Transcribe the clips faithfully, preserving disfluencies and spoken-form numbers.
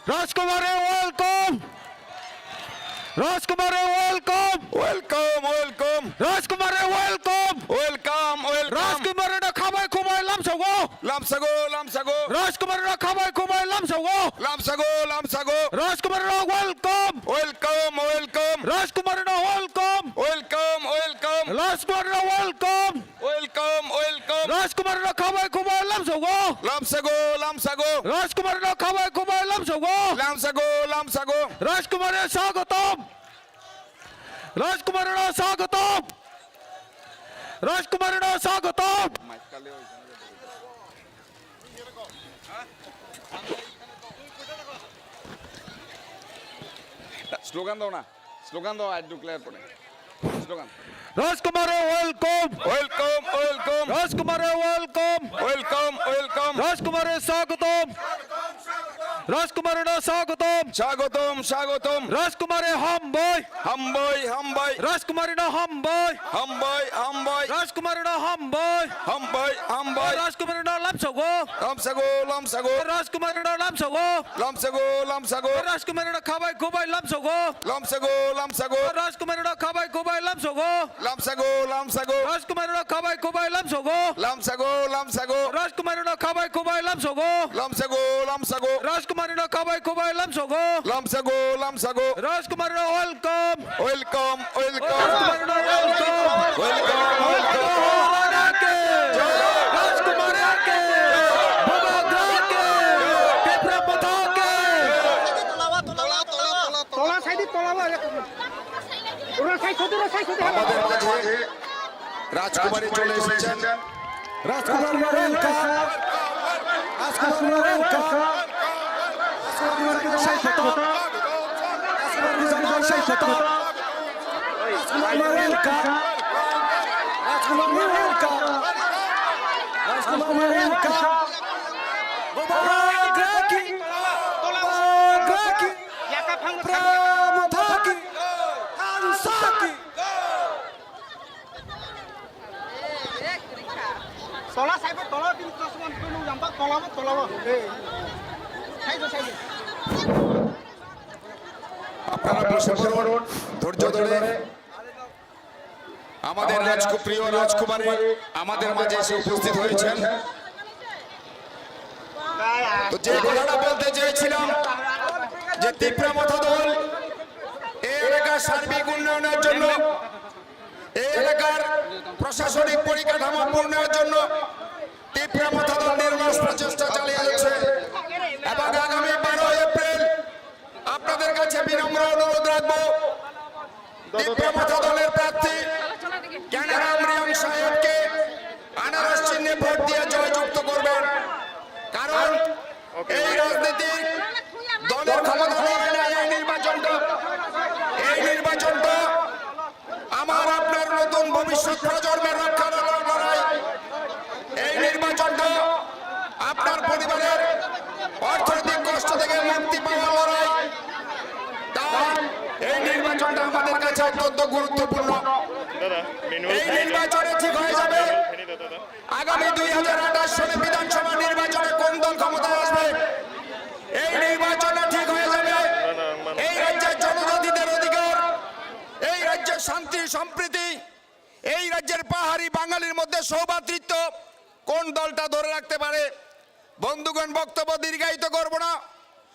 Rajkumare welcome. Rajkumare welcome. Welcome, welcome. Rajkumare welcome. Welcome, welcome. Rajkumare no khabai khubai lamsago. Lamsago, lamsago. Rajkumare no khabai khubai lamsago. Lamsago, lamsago. Rajkumare no welcome. Welcome, welcome. Rajkumare no welcome. Welcome, welcome. Rajkumare no welcome. Welcome, welcome. Rajkumare no khabai khubai lamsago. Lamsago, lamsago. Rajkumare no khabai khubai lamsago. Lamsago, lamsago. Rajkumare swagotom. Rajkumare no swagotom. Rajkumare no swagotom. Slogan daw na. Slogan daw, I declare pore. Slogan. Rajkumare welcome. Welcome, welcome. Rajkumare welcome. Welcome, welcome. Rajkumare swagotom. Rajkumare no swagotom. Swagotom, swagotom. Rajkumare hambai. Hambai, hambai. Rajkumare no hambai. Hambai, hambai. Rajkumare no hambai. Hambai, hambai. Rajkumare no lamsago. Lamsago, lamsago. Rajkumare no lamsago. Lamsago, lamsago. Rajkumare no khabai khubai lamsago. Lamsago, lamsago. Rajkumare no khabai khubai lamsago. Lamsago, lamsago. Rajkumare no khabai khubai lamsago. Lamsago, lamsago. Rajkumare no khabai khubai lamsago. Lamsago, lamsago. Rajkumare no khabai khubai lamsago. Lamsago, lamsago. Rajkumare no welcome. Welcome, welcome. Rajkumare no welcome. Welcome, welcome. Rajkumare no welcome. Rajkumare ke. Bubagra ke. Tipra Motha ke. Tola, tola, tola, tola. Tola side, tola, tola. আমাদের মাঝে রাজকুমারী চলে এসেছেন। রাজকুমার মারেঙ্কা। রাজকুমার মারেঙ্কা। রাজকুমার মারেঙ্কা। রাজকুমার মারেঙ্কা। রাজকুমার মারেঙ্কা। রাজকুমার মারেঙ্কা। বাবা রাখি। বাবা রাখি। প্রেম থাকি। থাকি। Tola saibo, tola bini chosma nukui nukjak, tola bo, tola bo. Saibo, saibo. আপনারা বসে পড়ুন, ধৈর্য ধরে। আমাদের রাজকু-, প্রিয় রাজকুমারী আমাদের মাঝে এসে উপস্থিত হয়েছেন। তো যে কথাটা বলতে চেয়েছিলাম যে তিপ্রা মথা দল এই এলাকার সার্বিক উন্নয়নের জন্য, এই এলাকার প্রশাসনিক পরিকাঠামো উন্নয়নের জন্য তিপ্রা মথা দল নির্মম প্রচেষ্টা চালিয়ে যাচ্ছে এবং আগামী বারোই এপ্রিল আপনাদের কাছে বিনম্র অনুরোধ রাখবো, তিপ্রা মথা দলের প্রার্থী কানারাম রিয়াং সাহেবকে আনারস চিহ্নে ভোট দিয়ে জয়যুক্ত করবেন। কারণ এই রাজনৈতিক দলের ক্ষমতা লড়াই নয় এই নির্বাচনটা। এই নির্বাচনটা আমার আপনার নতুন ভবিষ্যৎ প্রজন্মের রক্ষার লড়াই। এই নির্বাচনটা আপনার পরিবারের অর্থনৈতিক কষ্ট থেকে মুক্তি পাওয়ার লড়াই। তাই এই নির্বাচনটা আমাদের কাছে অত্যন্ত গুরুত্বপূর্ণ। দাদা, মেনু এই নির্বাচনে ঠিক হয়ে যাবে। মেনু দাও, দাদা। আগামী দুই হাজার আঠাশ সালে বিধানসভা নির্বাচনে কোন দল ক্ষমতায় আসবে, এই নির্বাচনে ঠিক হয়ে যাবে এই রাজ্যের জনজাতিদের অধিকার, এই রাজ্যের শান্তি সম্প্রীতি, এই রাজ্যের পাহাড়ি বাঙালির মধ্যে সৌভ্রাতৃত্ব কোন দলটা ধরে রাখতে পারে। বন্ধুগণ, বক্তব্য দীর্ঘায়িত করব না,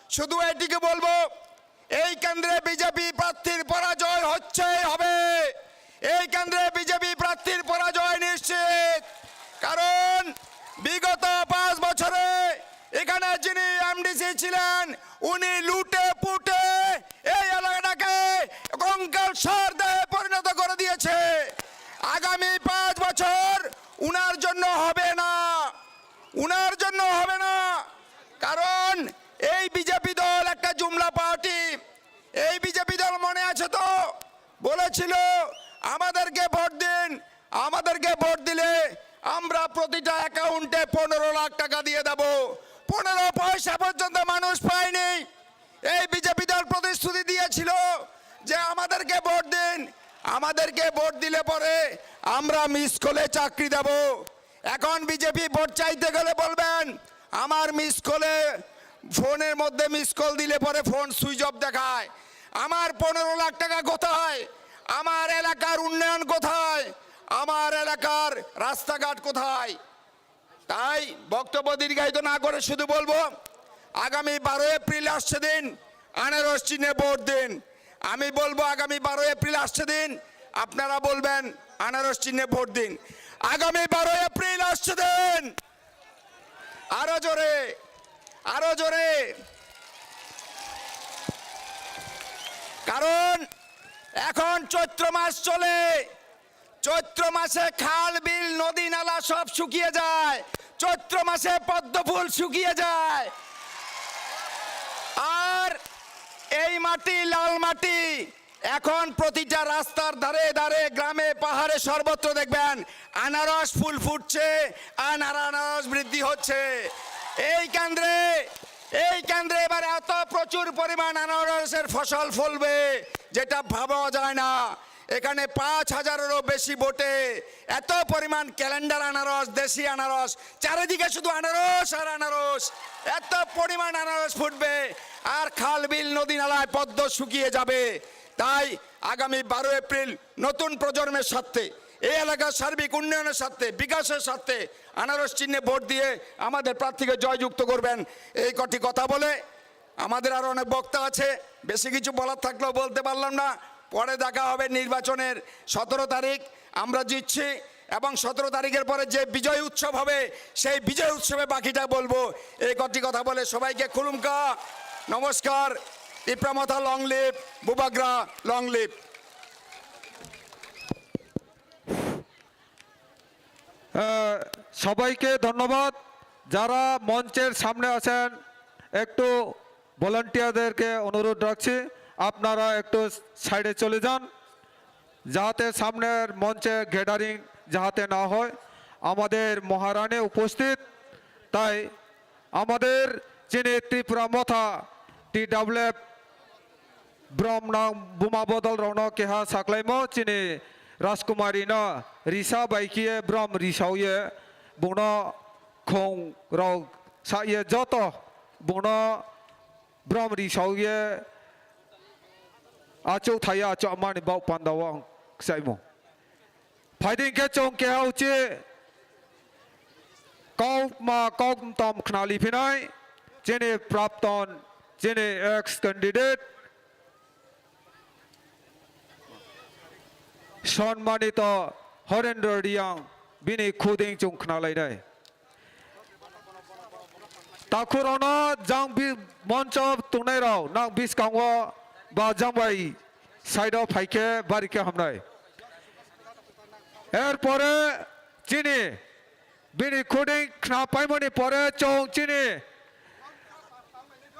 শুধু এটিকে বলবো, এই কেন্দ্রে বিজেপি প্রার্থীর পরাজয় হচ্ছেই হবে। এই কেন্দ্রে বিজেপি প্রার্থীর পরাজয় নিশ্চিত, কারণ বিগত পাঁচ বছরে এখানে যিনি এমডিসি ছিলেন, উনি লুটে পুটে এই এলাকাটাকে কঙ্কালসার দেহে পরিণত করে দিয়েছে। আগামী পাঁচ বছর উনার জন্য হবে না, উনার জন্য হবে না, কারণ এই বিজেপি দল একটা জুমলা পার্টি। এই বিজেপি দল মনে আছে তো, বলেছিল, "আমাদেরকে ভোট দিন, আমাদেরকে ভোট দিলে আমরা প্রতিটা অ্যাকাউন্টে পনেরো লাখ টাকা দিয়ে দেব।" পনেরো পয়সা পর্যন্ত মানুষ পায়নি। এই বিজেপি দল প্রতিশ্রুতি দিয়েছিল যে, "আমাদেরকে ভোট দিন, আমাদেরকে ভোট দিলে পরে আমরা মিস কলে চাকরি দেব।" এখন বিজেপি ভোট চাইতে গেলে বলবেন, "আমার মিস কলে ফোনের মধ্যে মিস কল দিলে পরে ফোন সুইচ অফ দেখায়। আমার পনেরো লাখ টাকা কোথায়? আমার এলাকার উন্নয়ন কোথায়? আমার এলাকার রাস্তাঘাট কোথায়? তাই বক্তব্য দীর্ঘায়িত না করে শুধু বলবো, আগামী বারো এপ্রিল আসছে দিন, আনারস চিহ্নে ভোট দিন। আমি বলবো, আগামী বারো এপ্রিল আসছে দিন, আপনারা বলবেন, আনারস চিহ্নে ভোট দিন। আগামী বারো এপ্রিল আসছে দিন, আরো জোরে, আরো জোরে। কারণ এখন চৈত্র মাস চলে, চৈত্র মাসে খাল, বিল, নদী, নালা সব শুকিয়ে যায়। চৈত্র মাসে পদ্ম ফুল শুকিয়ে যায়। আর এই মাটি, লাল মাটি, এখন প্রতিটা রাস্তার ধারে ধারে, গ্রামে, পাহাড়ে, সর্বত্র দেখবেন আনারস ফুল ফুটছে, আনার আনারস বৃদ্ধি হচ্ছে। এই কেন্দ্রে, এই কেন্দ্রে এবার এত প্রচুর পরিমাণ আনারসের ফসল ফলবে, যেটা ভাবা যায় না। এখানে পাঁচ হাজারেরও বেশি ভোটে এত পরিমাণ ক্যালেন্ডার আনারস, দেশি আনারস, চারিদিকে শুধু আনারস আর আনারস। এত পরিমাণ আনারস ফুটবে, আর খাল, বিল, নদী, নালায় পদ্ম শুকিয়ে যাবে। তাই আগামী বারো এপ্রিল নতুন প্রজন্মের স্বার্থে, এই এলাকার সার্বিক উন্নয়নের স্বার্থে, বিকাশের স্বার্থে আনারস চিহ্নে ভোট দিয়ে আমাদের প্রার্থীকে জয়যুক্ত করবেন। এই কটি কথা বলে, আমাদের আরো অনেক বক্তা আছে, বেশি কিছু বলার থাকলেও বলতে পারলাম না। পরে দেখা হবে নির্বাচনের সতেরো তারিখ, আমরা জিতছি এবং সতেরো তারিখের পরে যে বিজয় উৎসব হবে, সেই বিজয় উৎসবে বাকিটা বলবো। এই কটি কথা বলে সবাইকে খুলুমকা, নমস্কার। তিপ্রা মথা লং লিভ, বুবাগ্রা লং লিভ। আহ, সবাইকে ধন্যবাদ। যারা মঞ্চের সামনে আছেন, একটু ভলান্টিয়ারদেরকে অনুরোধ রাখছি, আপনারা একটু সাইডে চলে যান, যাতে সামনের মঞ্চে গ্যাদারিং যাতে না হয়। আমাদের মহারানী উপস্থিত, তাই আমাদের যিনি ত্রিপুরা মথা T W F Brom nang buma bodol rokno keha saklaimo chini Rajkumari no risa bai khe brom risao ye bungno khong rok sa ye joto bungno brom risao ye achuk thaya achuk mani bau panda o ang kchaimo. Phaidi hwnkhe chwng keha uchi kokma koktom khnali phinai chini prapton, chini ex candidate Sonmanito Horendra Reang bini khuding chwng khnalainai. Takhurono jang bi-, moncho tongnairok nang biskango ba jang bai side o phaikhe barikhe hamnai. Erpore chini bini khuding khna paimani pore chwng chini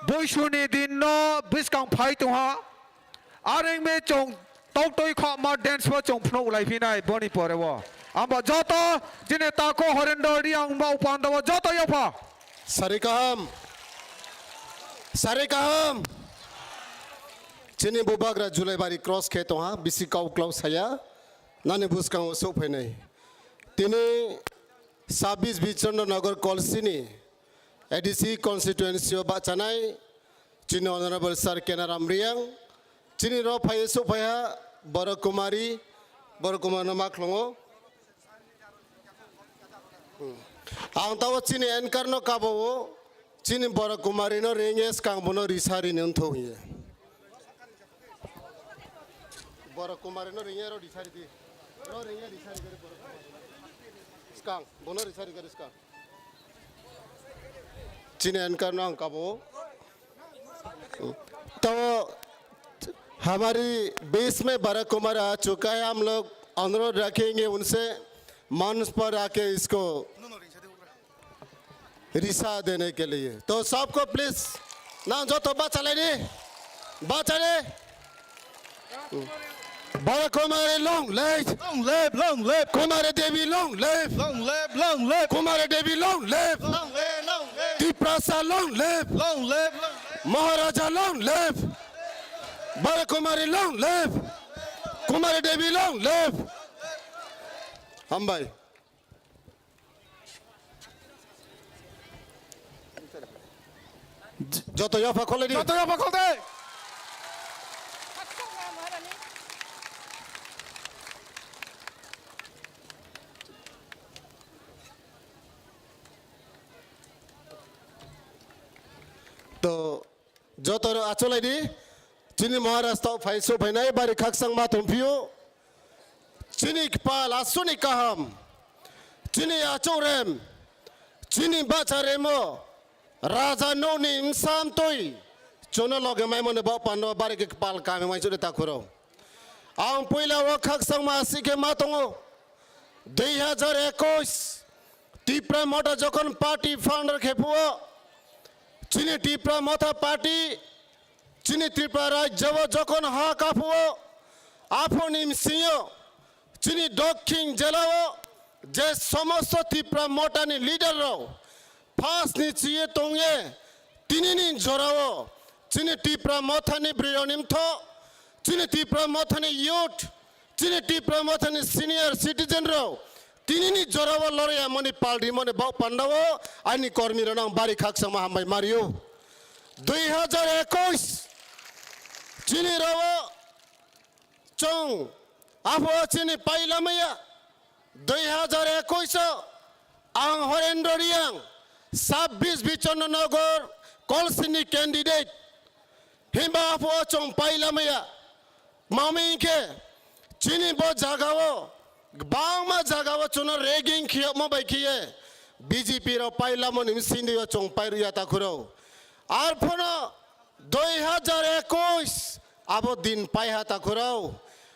Buisuni din no bwskang phai tongha. Areng me chwng toktwi khokma dance bo chwng phunuk lai phinai boni pore o. Amba joto jini tako Horendra Reang ba upanda o joto yapha. Sari kaham. Sari kaham. Chini bubagra Julaibari cross khe tongha, bisi kau klau saya. Nani bwskango sok phainai. Tini sabis Bichandra Nagar kolsini A D C constituency o bachanai chini Honorable Sir Kenaram Reang, chini ro phai suphaiha Boro Kumari, Boro Kumar no ma khlongo. Hmm. Ang tabo chini anchor no kabo o, chini Boro Kumari no ring ye skang bono risa rini wngtho hiye. Boro Kumari no ring ye ro risa ridi. Ro ring ye risa ridi Boro Kumari. Skang, bono risa ridi skang. Chini anchor no ang kabo. तो हमारी बीच में बड़ा कुमार आ चुका है, हम लोग अनुरोध रखेंगे उनसे मंच पर आके इसको रिसा देने के लिए। तो सबको प्लीज ना जो तो बचा लेने, बचा ले। Bara Kumari long live! Long live, long live! Kumari Devi long live! Long live, long live! Kumari Devi long live! Long live, long live! Tiprasa long live! Long live, long live! Maharaja long live! Bara Kumari long live! Kumari Devi long live! Hambai. J-, Joto yapha kholai di. Joto yapha kholai di. To joto no achulai di. Chini Maharaj to phai su phainai bari khaksang ma tongphio. Chini kpal asuni kaham. Chini achuk rem. Chini bacha remo. Raja nokni msam twi. Chono loge maimone bo pando bari ke kpal kami mai chode takhuro. Ang puila o khaksang ma asike ma tongo. Dui hajar ekush Tipra Motha jokhon party founder khe phuo, chini Tipra Motha party, chini Tripura rajyo o jokhon ha kaphuo, aphoni msingo chini Dokhin jela o je somosto Tipra Motha ni leader rok phas ni chiye tongye tini ni jora o chini Tipra Motha ni bwrwi rok ni mtho, chini Tipra Motha ni youth, chini Tipra Motha ni senior citizen rok tini ni jora o lorya mani pal ri mani bok panda o ani kormi rok no ang bari khaksang ma hambai mario. Dui hajar ekush chini rok o chwng apho chini pailamaya. Dui hajar ekush o ang Horendro Riang, sabbish Bichondra Nagar kolsini candidate. Himba apho chwng pailamaya. Mami hinkhe chini bo jaga o, bangma jaga o chwngno ragging khiyokma bai khiye B J P rok pailamo ni sindi o chwng pairwya takhuro. Arphono dui hajar ekush abo din paiha takhuro.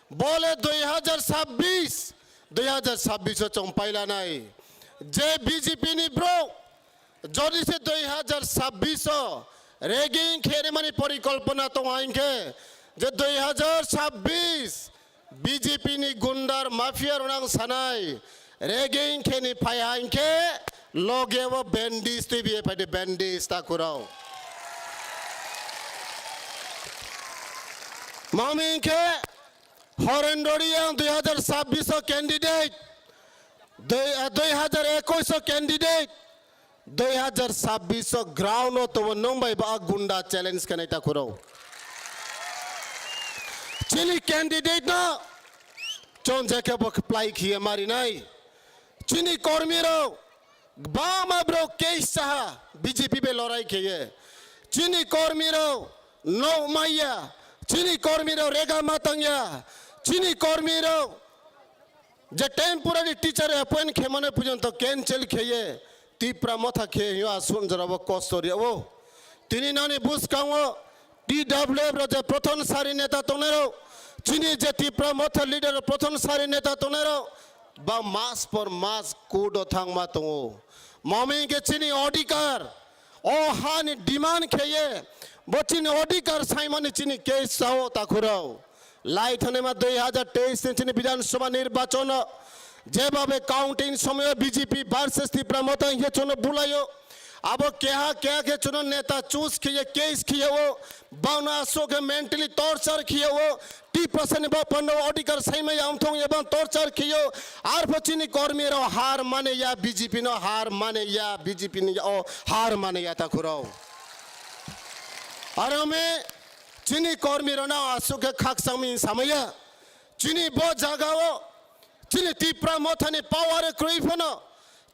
Bole dui hajar sabbish, dui hajar sabbish o chwng pailanai. Je B J P ni bro, jodi se dui hajar sabbish o ragging khe rimani porikolpona tongo hinkhe, je dui hajar sabbish B J P ni gundar mafia rok nang sanai, ragging khe ni phai ha hinkhe loge o bandage twi biye phai de bandage takhuro. Mami hinkhe Horendro Riang dui hajar sabbish o candidate, dui, ah, dui hajar ekush o candidate, dui hajar sabbish o ground o tobo nwng bai ba gunda challenge khe nai takhuro. Chini candidate no chon je khe bo play khiye mari nai. Chini kormi rok bangma bro case saha B J P bai lorai khiye. Chini kormi rok nok maya, chini kormi rok rega matangya, chini kormi rok je temporary teacher appoint khemane porjonto cancel kheye, Tipra Motha khe hiyo asun jorabo kosto riyo. Tini nani buskango T W F rok je prothom sari neta tongnai rok, chini je Tipra Motha leader rok prothom sari neta tongnai rok, ba mas por mas kudo thangma tongo. Mami ke chini odhikar, o hani demand kheye, bo chini odhikar saimani chini case sao takhuro. Lai thani ma dui hajar teis ni chini Bidhan Sabha nirbachon o jebhabe counting somoyo B J P versus Tipra Motha hinkhe chono bulayo. Abo keha keha khe chono neta choose khiye case khiye o. Bangno aswk khe mentally torture khiye o. Tiprasa ni bapano odhikar saimaya wngthong ya bang torture khiye o. Arpho chini kormi rok har mane ya B J P no har mane ya B J P ni o har mane ya takhuro. Aro me chini kormi rok no aswk khe khakchangmi samaya. Chini bo jaga o, chini Tipra Motha ni power kwrwi phano,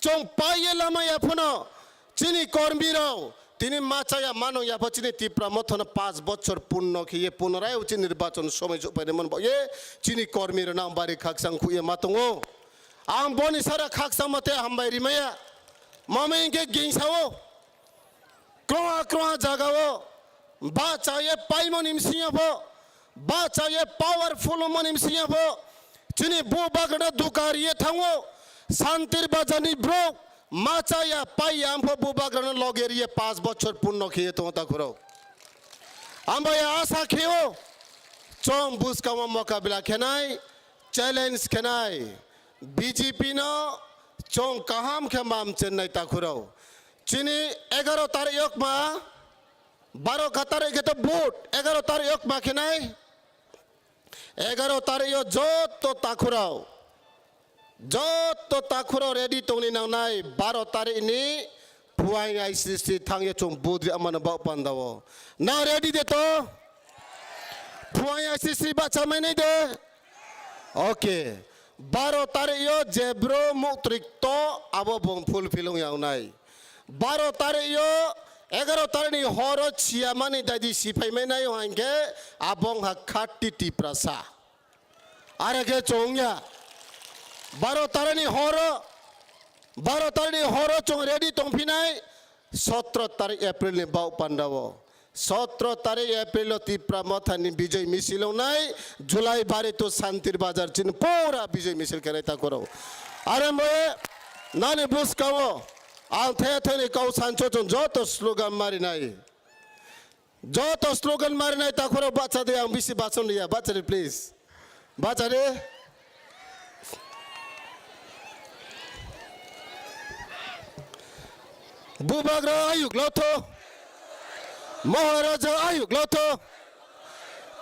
chwng paiye lama ya phano, chini kormi rok, tini machaya manung ya pho chini Tipra Motha no panch bochor punno khiye punorai uchi nirbachon somoi jok pai man bo ye, chini kormi rok nang bari khakchang khuye ma tongo. Ang boni sara khakchang mate hambai rimaya, mama hinkhe gingsa o. Kroha kroha jaga o bachaye paimani msingya pho, bachaye powerful mani msingya pho, chini bubagrano duka riye thango, Santir Bazar ni bro machaya paiya ampho bubagrano loge riye panch bochor punno khiye tongo takhuro. Ambai asa kheo chong buskamo mokabila khenai, challenge khenai, B J P no chong kaham khe mam chennai takhuro. Chini egaro tarik yok ma, baro ka tarik khe to vote, egaro tarik yok ma khe nai, egaro tarik yo joto takhurao, joto takhurao ready tongni nangnai, baro tarik ni Phuaing I C C thangya chwng budri amano bak pandao. Na ready de to? Phuaing I C C bak chamai nai de? Okay. Baro tarik yo jebro muktrik to abo bong fulfill wng yang nai. Baro tarik yo, egaro tarik ni horo siyamani dadi sipai mai nai hwnkhe abong ha khatti Tiprasa. Are khe chwng ya. Baro tarik ni horo, baro tarik ni horo chwng ready tongphinai, sotro tarik April ni bak pandao. Sotro tarik April o Tipra Motha ni Bijoy Misil wngnai, Julai Bari to Santir Bazar chini pura Bijoy Misil khenai takhorok. Are moye nani bwskango ang the the ni kau sancho chwng joto slogan marinai. Joto slogan marinai takhorok bacha de ang bisi bachon ya, bacha de please. Bacha de. Bubagra ayuk lotho. Maharaja ayuk lotho.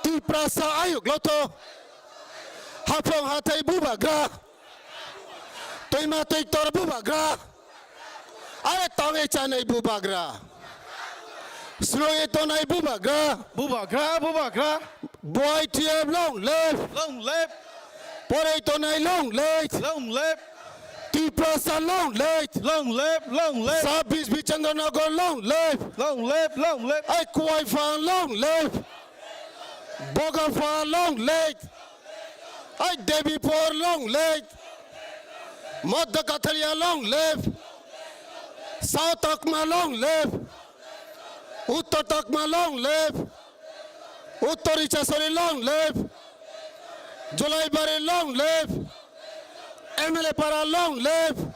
Tiprasa ayuk lotho. Hapong hatai bubagra. Toima toitor bubagra. Are tangwi chanai bubagra. Sroi tonai bubagra. Bubagra, bubagra. Boy T F long live. Long live. Poroi tonai long live. Long live. Tiprasa long live. Long live, long live. Sabis Bichandranagar long live. Long live, long live. Ai Kuaipha long live. Bogafa long live. Ai Debipur long live. Madhya Kathalia long live. South Takma long live. Uttar Takma long live. Uttar Ichasari long live. Jolaibari long live. M L A Para long live.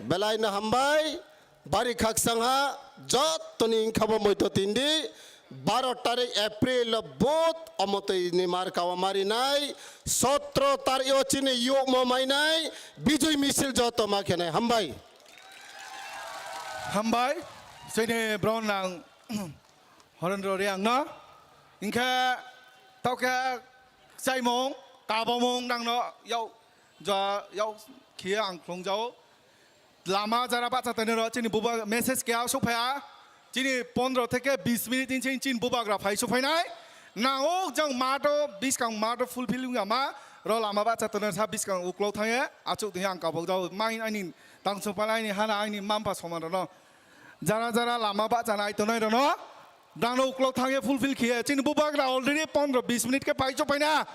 Belai no hambai. Bari khaksang ha, jotoni wngkha bo moito tindi, baro tarik April o vote omotwi ni marka o marinai, sotro tarik o chini yukmo mainai, Bijoy Misil joto ma khenai. Hambai. Hambai, chini bron nang Horendro Reang no, hinkhe tokhe chaimung, kabamung nangno yau, ja, yau khiye ang khulungjao. Lama jara bacha tonwi rw chini buba message keha sokphaiya. Chini pondro theke bis minute ni sing chini bubagra phai sokphainai. Nangok jang mato biskang mato fulfill wngya ma. Rw lama bacha tonwi sa biskang uklok thangye achuk tongya ang kabok jao. Main aini tangchung pala aini hana aini mampa soman rwno. Jara jara lama bacha nai tonwi rwno. Dano uklok thangye fulfill khiye. Chini bubagra already pondro bis minute khe phai sokphaina.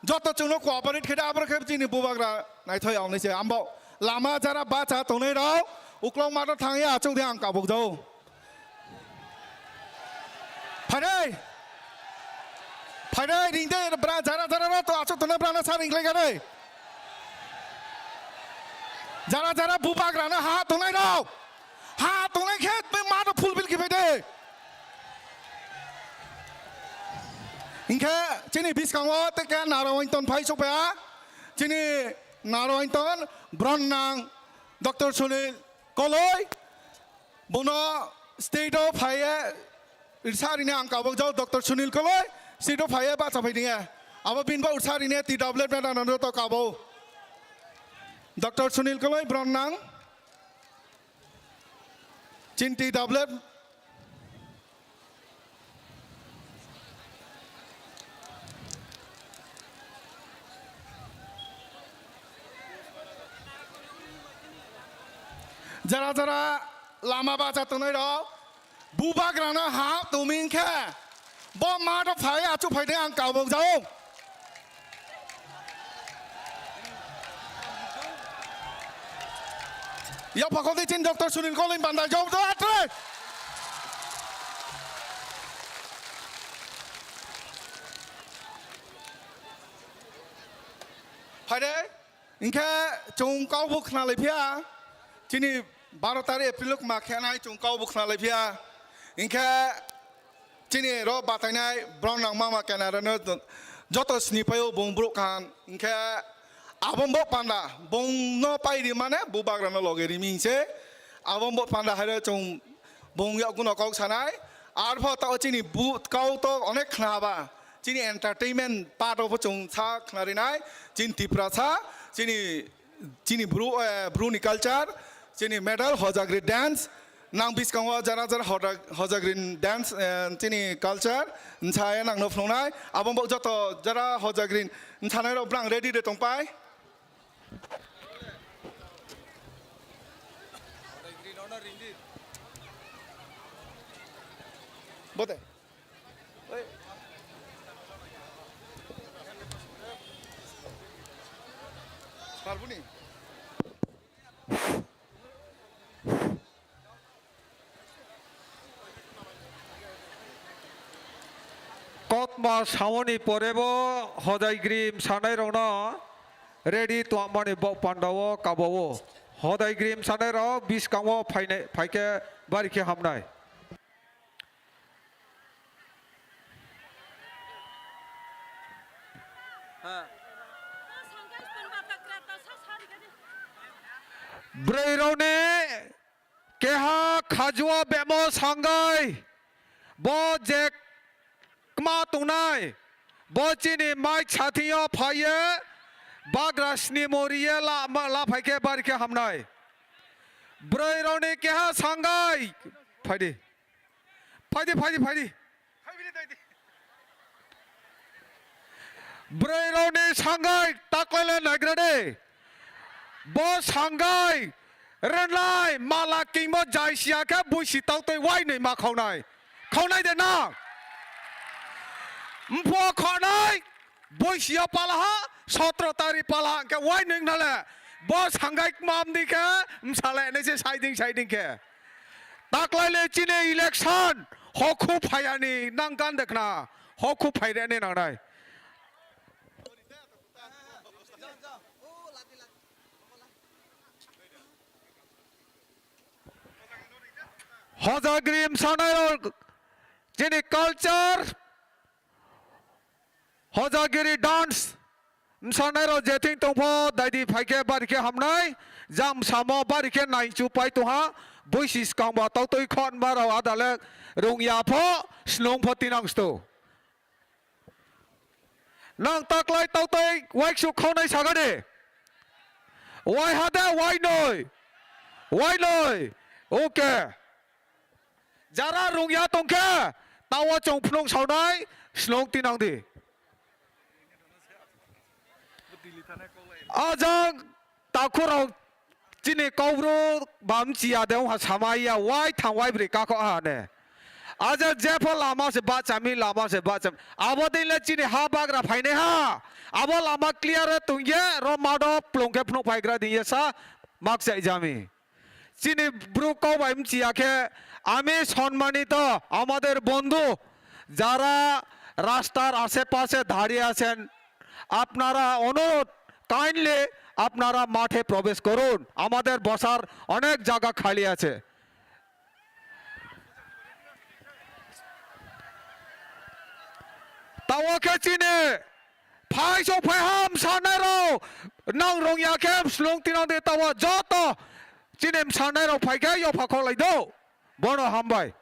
Joto chwngno cooperate khe da, aboro khe chini bubagra naithok ya hwnwi se. Ambo lama jara bacha tongnai rok uklok mato thangya achuk de ang kabuk jao. Phaidai. Phaidai ringde bra jara jara no to achuk tongnai bra no sa ringklai gade. Jara jara bubagra no ha tongnai rok. Ha tongnai khe be mato fulfill khe phaide. Hinkhe chini biskango tei khe Narawanton phai sokphaia. Chini Narawanton bron nang Doctor Sunil Koloi. Bono state o phaiye risa rini ang kabok jao Doctor Sunil Koloi. State o phaiye bacha phai dinge. Abo bini bo risa rini T W F na nang joto kabo. Doctor Sunil Koloi bron nang. Chinti dablep. Jara jara lama bacha tongnai rok, bubagrano ha tuming khe. Bo mato phai achuk phai de ang kabuk jao. Ya phakol de chin Doctor Sunil Koloi bandai jao to atre. Phai de, hinkhe chwng kok bo khna lai phiya. Chini baro tarik April o ma khe nai chwng kok bo khna lai phiya. Hinkhe Chini ro batainai borok nang mama kenarano joto sini paio bung borok kaham. Hinkhe abo bo panda bung no pai ri mane bubagra no loge rimi hinse. Abo bo panda hairo chwng bung yakguno kok sanai. Arpho tao chini bu kau to onek khna ba. Chini entertainment part of chwng sa khna rinai. Chini Tiprasa, chini chini bru, eh, bru ni culture, Chini medal Hojagri dance, nang biskango jara jara hoda-, Hojagri dance, eh, chini culture, nsaya nangno phunuknai, abo bo joto jara Hojagri nsanai rok brang ready de tongpai. Bote. Oi. Parbuni. Kokma samoni porebo Hojagri msanairokno ready tongmani bok pandao kabao. Hojagri msanairok biskango phainai, phaikhe bari khe hamnai. Bwrwirokni keha khajuo bemo sangai, bo je kma tongnai, bo chini mic sathio phaiye, bagra snimo riye la, ma, la phaikhe bari khe hamnai. Bwrwirokni keha sangai, phaidi. Phaidi, phaidi, phaidi. Bwrwirokni sangai taklaile naigra de. Bo sangai rwnai mala kingmo jai siya khe buisi tautwi wainwi ma khaunai. Khaunai de na? Mpho khanai. Boisiyo palaha, sotro tari palaha hwnkhe wai nwng nale. Bo sangai kmam di khe, msale nai se saiding saiding khe. Taklai le chini election, hokhu phayani nang gan dekhna, hokhu phairani nangnai. Hojagri msanai rok, chini culture, Hojagiri dance msanai rok jething tongpho daidi phaikhe bari khe hamnai, jang msamo bari khe naichu pai tongha, buisi swkang ba tautwi khonma rok adale rungya pho snung pho tinang sto. Nang taklai tautwi waiksu khonai sagani. Wai hade wainoi. Wainoi. Okay. Jara rungya tongkhe, tawa chong phunuk saunai, snung tinang di. Ajang takhurok chini kaubru bam chiya de wngha samaiya, wai thang wai bri kakho aha ne. Ajang jepho lama se bachami, lama se bachami. Abo dile chini ha bagra phainai ha. Abo lama clear tongye, ro mado plongkhe phunuk phaigra dingye sa mak chai jami. Chini bru kok bai mchiya khe, আমি সম্মানিত আমাদের বন্ধু যারা রাস্তার আশেপাশে দাঁড়িয়ে আছেন, আপনারা অনুরোধ, kindly আপনারা মাঠে প্রবেশ করুন, আমাদের বসার অনেক জায়গা খালি আছে। Tawa khe chini Phai sok phai ham sanai rok, nang rong ya khe slung tinang de tawa joto chini sanai rok phai khe yopha kholai do. Bono hambai.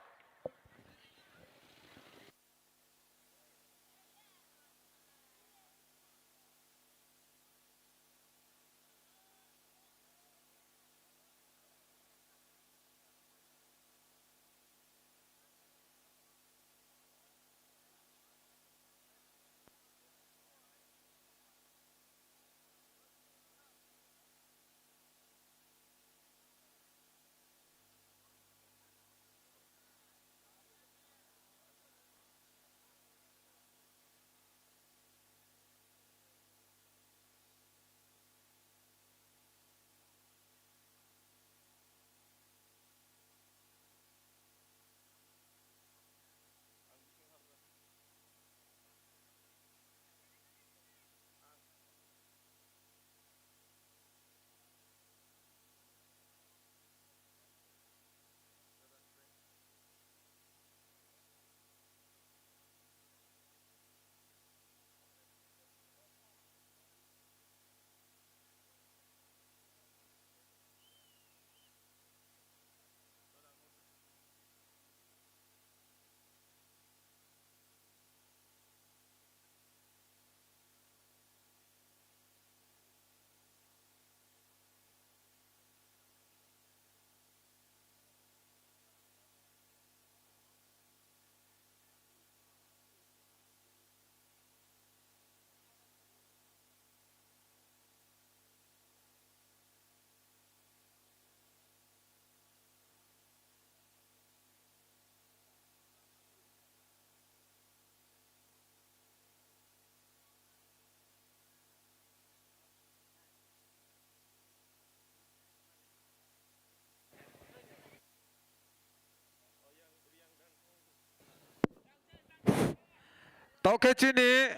Oke chini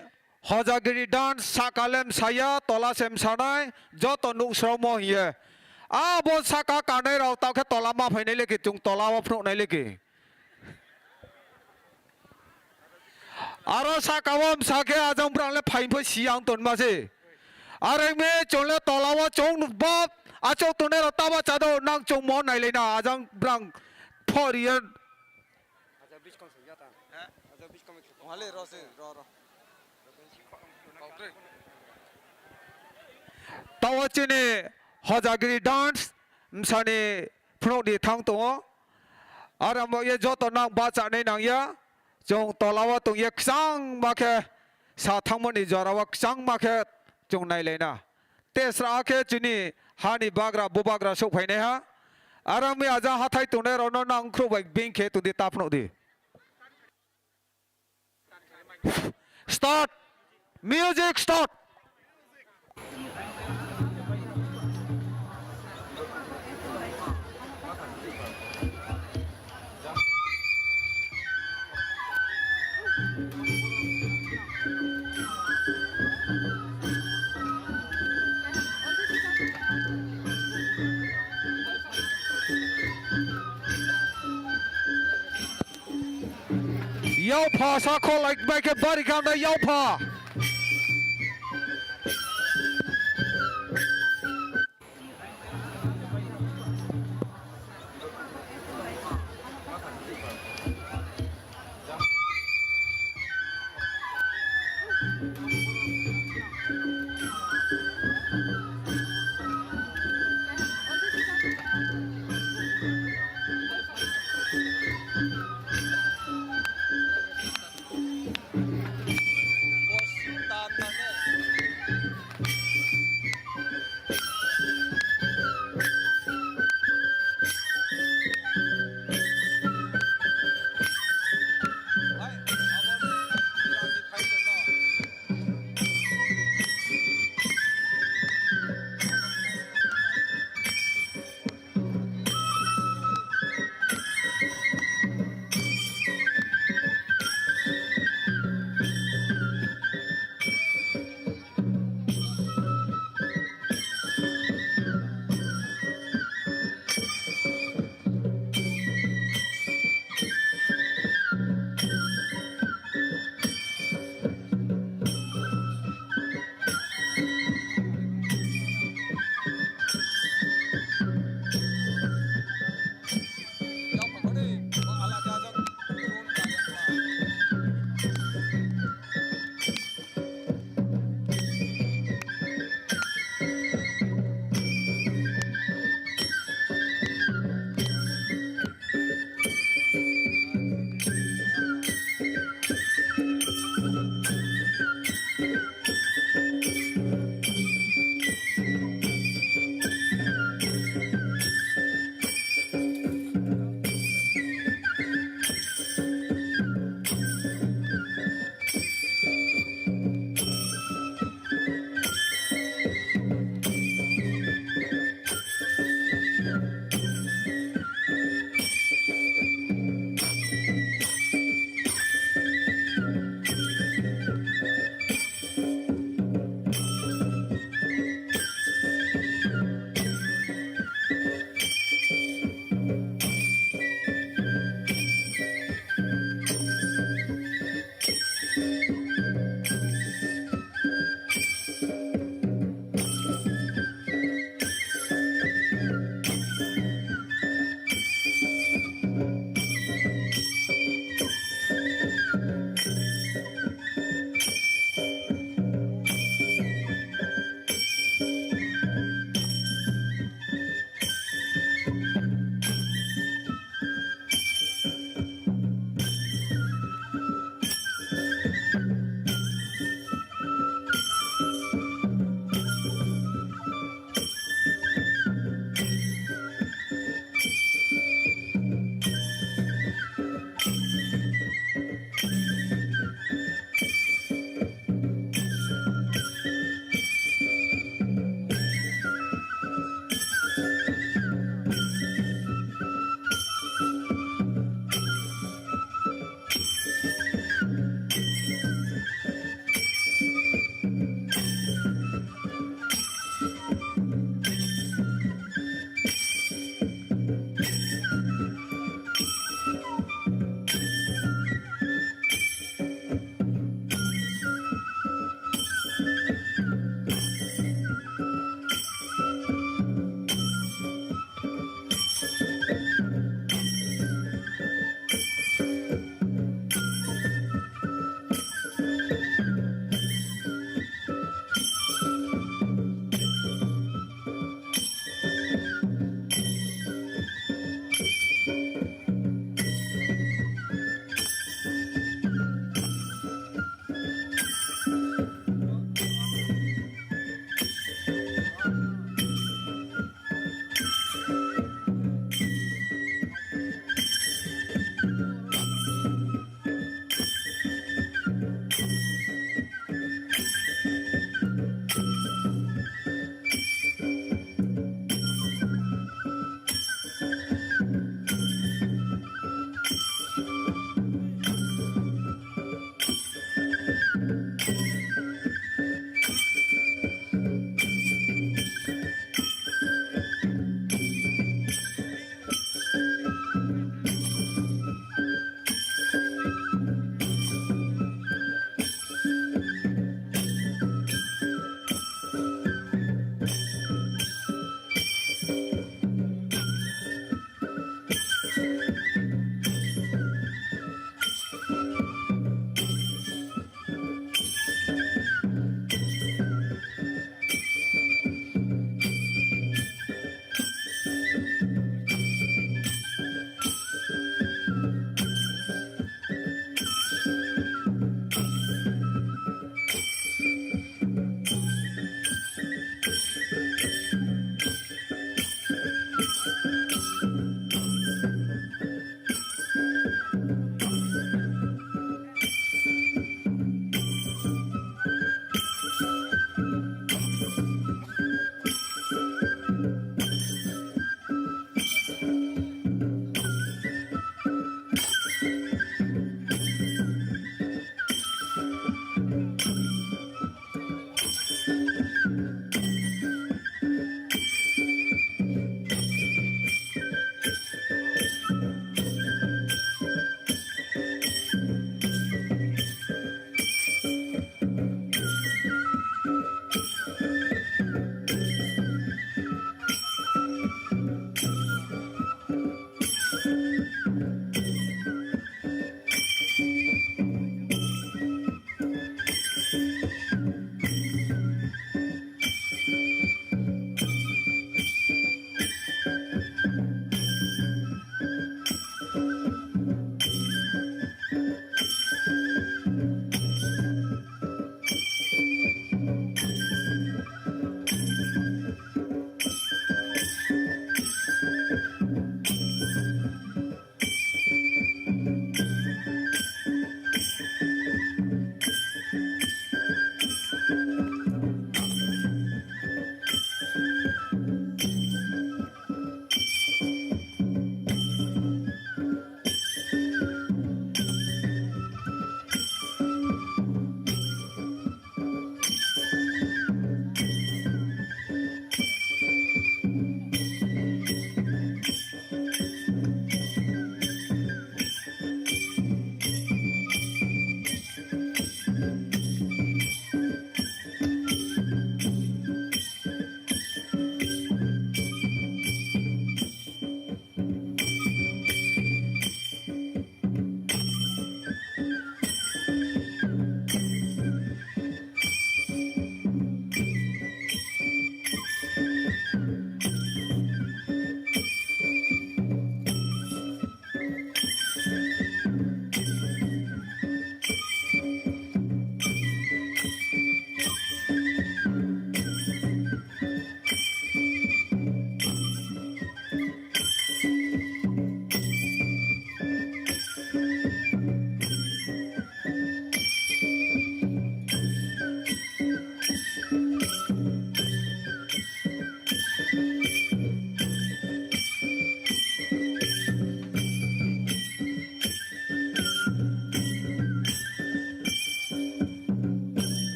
Hojagiri dance saka le msaya, tola se msanai, joto nuk sromo hiye. Abo saka kanai rok tao khe tola ma phainai leki, chwng tola o phunuknai leki. Aro saka o msa khe ajang brang le phain phai si ang ton ma se. Areng me chwng le tola o chwng bap achok tongnai rok taba cha do nang chwng mo nai lai na ajang brang phori ye. Acha biskong se yata. Acha biskong se. Wale ro se, ro, ro. Tao chini Hojagiri dance msani phunuk di thang tongo. Aro mo ye joto nang bacha nai nang ya. Chwng tola o tong ye kwchang ma khe sa thangmani jora o kwchang ma khe chwng nai lai na. Tesra khe chini hani bagra bubagra sok phainai ha. Arang mi aja hathai tongnai rokno nang khrubai bing khe tongdi ta phunuk di. Start. Music start. Yao pha sa kho lai bai khe bari kha na yao pha.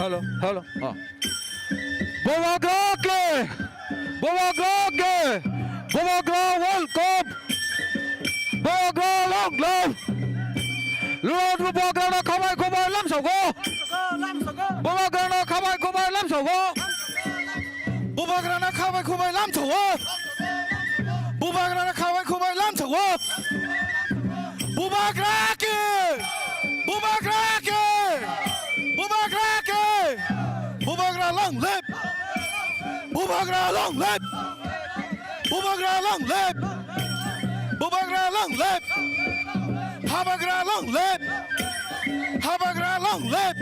Hello, hello. Oh. Bubagra ke! Bubagra ke! Bubagra welcome! Bubagra long life! Lord Bubagra no khabai khubai lamsogo! Bubagra no khabai khubai lamsogo! Bubagra no khabai khubai lamsogo! Bubagra no khabai khubai lamsogo! Bubagra ke! Bubagra ke! Bubagra ke! Bubagra long live! Bubagra long live! Bubagra long live! Bubagra long live! Habagra long live! Habagra long live!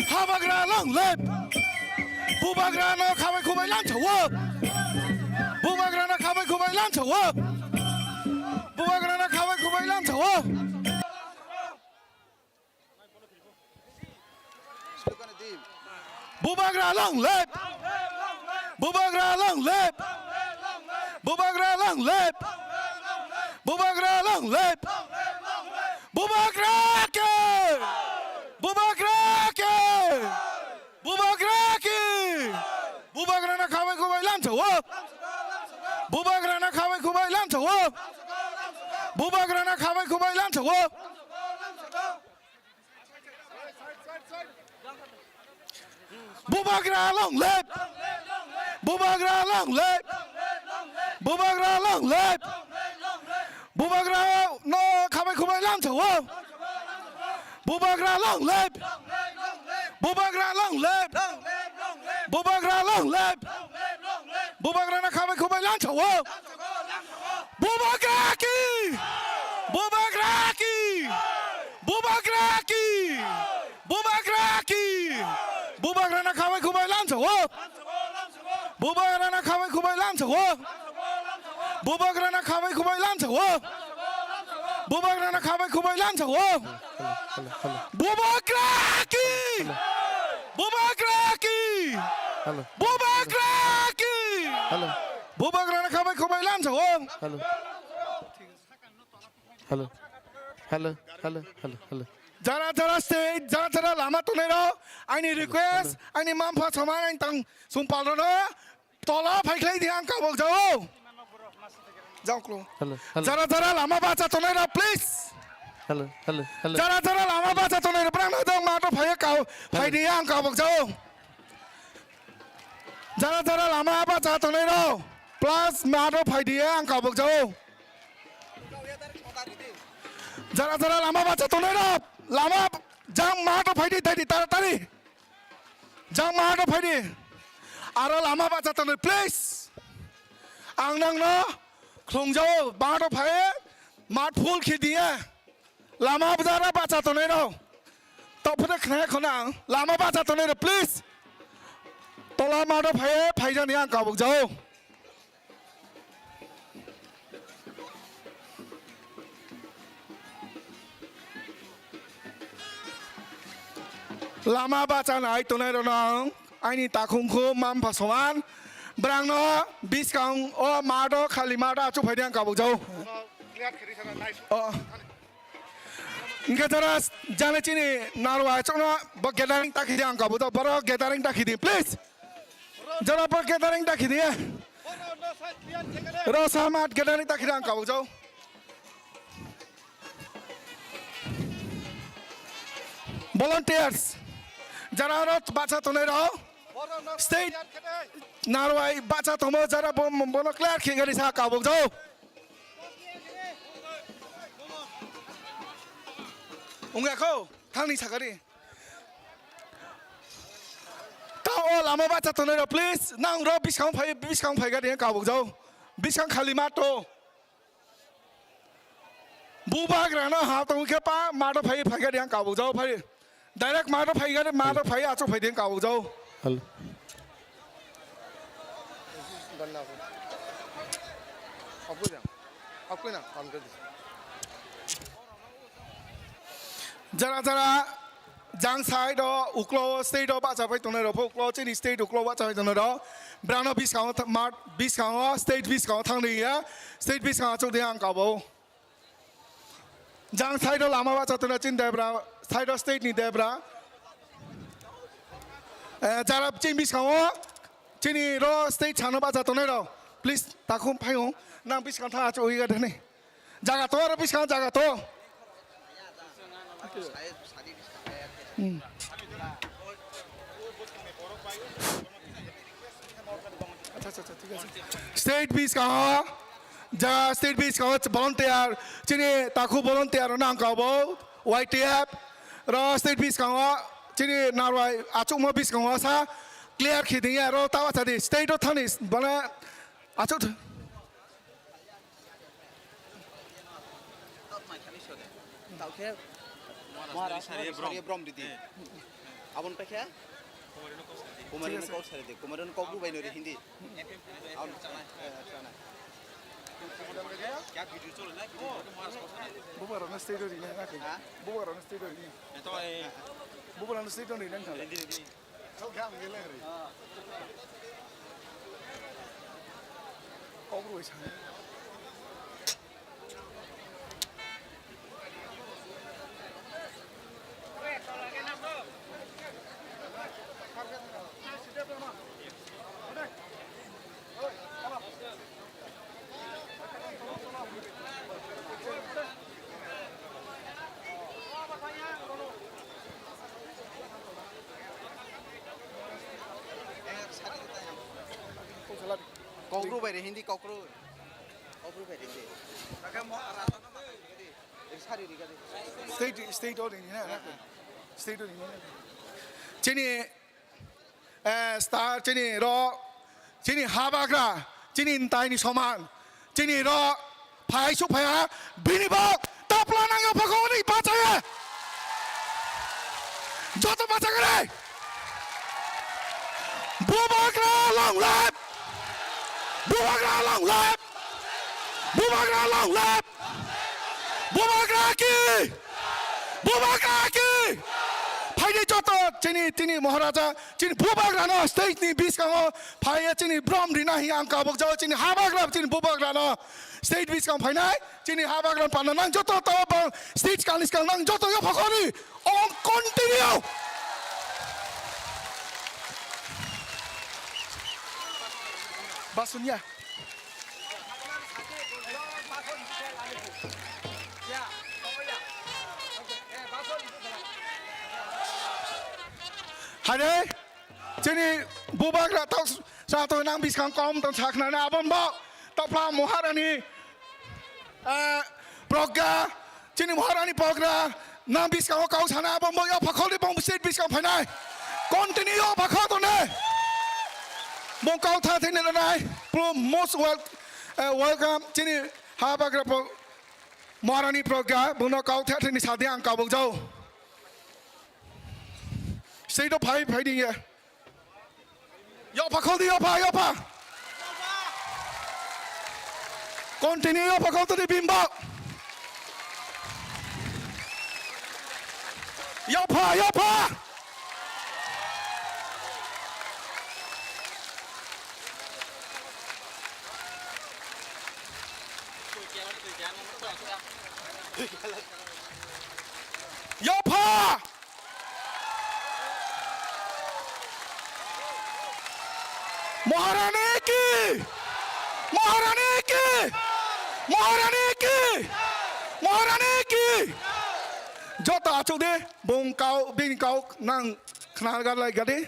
Habagra long live! Bubagra no khabai khubai lamsogo! Bubagra no khabai khubai lamsogo! Bubagra no khabai khubai lamsogo! Bubagra long live! Bubagra long live! Bubagra long live! Bubagra long live! Bubagra ke! Bubagra ke! Bubagra ke! Bubagra no khabai khubai lamsogo! Bubagra no khabai khubai lamsogo! Bubagra no khabai khubai lamsogo! Bubagra long live! Bubagra long live! Bubagra long live! Bubagra no khabai khubai lamsogo! Bubagra long live! Bubagra long live! Bubagra long live! Bubagra no khabai khubai lamsogo! Bubagra ki! Bubagra ki! Bubagra ki! Bubagra ki! Bubagra na khabai khubai lamsogo! Bubagra na khabai khubai lamsogo! Bubagra na khabai khubai lamsogo! Bubagra na khabai khubai lamsogo! Bubagra ki! Bubagra ki! Hello. Bubagra ki! Hello. Bubagra na khabai khubai lamsogo! Hello. Hello. Hello, hello, hello, hello. Jara jara stage, jara jara lama tongnai rok, aini request, aini mampha soman, aini tang sumpal rok no tola phaikhlai di ang kabok jao. Jao klo. Hello, hello. Jara jara lama bacha tongnai rok, please. Hello, hello, hello. Jara jara lama bacha tongnai rok, brang na dong ma to phai kau, phai di ang kabok jao. Jara jara lama bacha tongnai rok, plus ma to phai di ang kabok jao. Jara jara lama bacha tongnai rok, lama jang ma to phai di, thai di, taratari. Jang ma to phai di. Aro lama bacha tongnai, please. Ang nang no khlongjao, ma to phai, mat full khe di. Lama jara bacha tongnai rok. Tok phano khna khna ang. Lama bacha tongnai rok, please. Tola ma to phai, phai jani ang kabok jao. Lama bachanai tongnai rok no ang aini takhung khu mampha soman. Brang no biskang o mato khali mato achuk phai di ang kabuk jao. O. Hingke jara jani chini narwa chokno bo gathering ta khidi ang kabuk jao. Boro gathering ta khidi, please. Jara bo gathering ta khidi. Rosa mat gathering ta khidi ang kabuk jao. Volunteers, jara aro bacha tongnai rok, state narwai bacha tongmo jara bo-, bono clear khe gari sa kabuk jao. Wngya kho, thangni sakari. Ta o lama bacha tongnai rok, please, nang rok biskang phai, biskang phai gari kabuk jao. Biskang khali mato. Bubagrano ha tong khe pa mato phai phai gari ang kabuk jao phai. Direct mato phai gari, mato phai achuk phai di ang kabuk jao. Hello. Jara jara jang side o uklo state o bacha phai tongnai rok, uklo chini state uklo bacha phai tongnai rok. Brano biskango tha-, mat biskango state biskango thangdi ya. State biskango achuk di ang kabuk. Jang side o lama bacha tongnai chini debra, side o state ni debra. Eh, jara chini biskango, chini ro stage sana bacha tongnai rok. Please, takhum phaiyung, nang biskang thang achuk ui ga thani. Jaga to aro biskang jaga to. Hmm. Acha, acha, acha, thik ase. Stage biskango, jaga stage biskango volunteer, chini takhuk volunteer rok nang kabo, Y T F, ro stage biskango, chini narwai achukma biskango sa clear khidingya ro tawa sadi stage o thani bana achuk. Tao khe Maharaj Sariya Brom. Sariya Brom ridi. Abon paikha? Kumarino kok sari di. Kumarino kok bubai nori Hindi. Abon, eh, chana. Bubarano state ori na, na. Ha? Bubarano state ori na. Bubarano state ori na. Kok roi sana. Kokru bai re, Hindi kokru. Kokru bai re, Hindi. Sari ri gadi. State, state order ni na, na. State order ni na. Chini, eh, star, chini ro, chini habagra, chini ntai ni soman, chini ro, phai su phaya, bini bo, tapla nang yo phakoni bachaya. Joto bachagre. Bubagra long life. Bubagra long life. Bubagra long life. Bubagra ki! Bubagra ki! Phaidi joto chini, chini Maharaja, chini Bubagrano stage ni biskango phaiya chini brom rina hi ang kabuk jao chini habagra chini Bubagrano stage biskang phainai chini habagra panna nang joto tao bang stage kani skang nang joto yo phakoni ong continue. Basunya. Hare, chini Bubagra tok sa to nang biskang kom tong sakna na abon bo topla Maharani, eh, Progga, chini Maharani Progga, nang biskango kau sana abon bo yo phakoli bong state biskang phainai. Continue yo phakho to ne. Bong kau tha thini nai. Pro most wel-, eh, welcome chini habagra pro Maharani Progga, bongno kau tha thini sadi ang kabuk jao. State of five, fighting here. Yopha khol di, yopha, yopha. Continue yopha khol tadi bimbo. Yopha, yopha. Yopha. Maharani ki! Maharani ki! Maharani ki! Maharani ki! Joto achuk di, bung kau, bini kau nang khna gar lai gadi.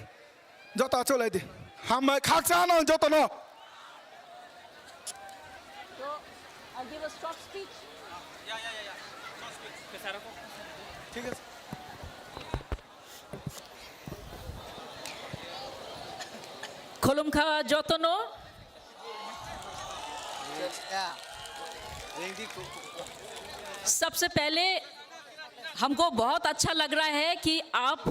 Joto achuk lai di. Hambai khaksa no joto no. So, I'll give a short speech. Thik ase. Khulumkha jotono. सबसे पहले हमको बहुत अच्छा लग रहा है कि आप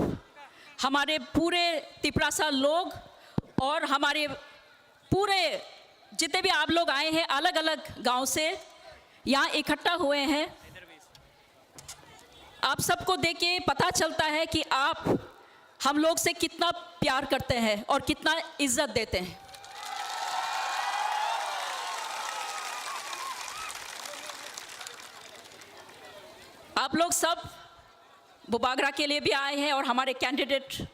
हमारे पूरे तिपरासा लोग और हमारे पूरे जितने भी आप लोग आए हैं अलग-अलग गांव से, यहाँ इकट्ठा हुए हैं। आप सबको देख के पता चलता है कि आप हम लोग से कितना प्यार करते हैं और कितना इज्जत देते हैं। आप लोग सब बुबागरा के लिए भी आए हैं और हमारे कैंडिडेट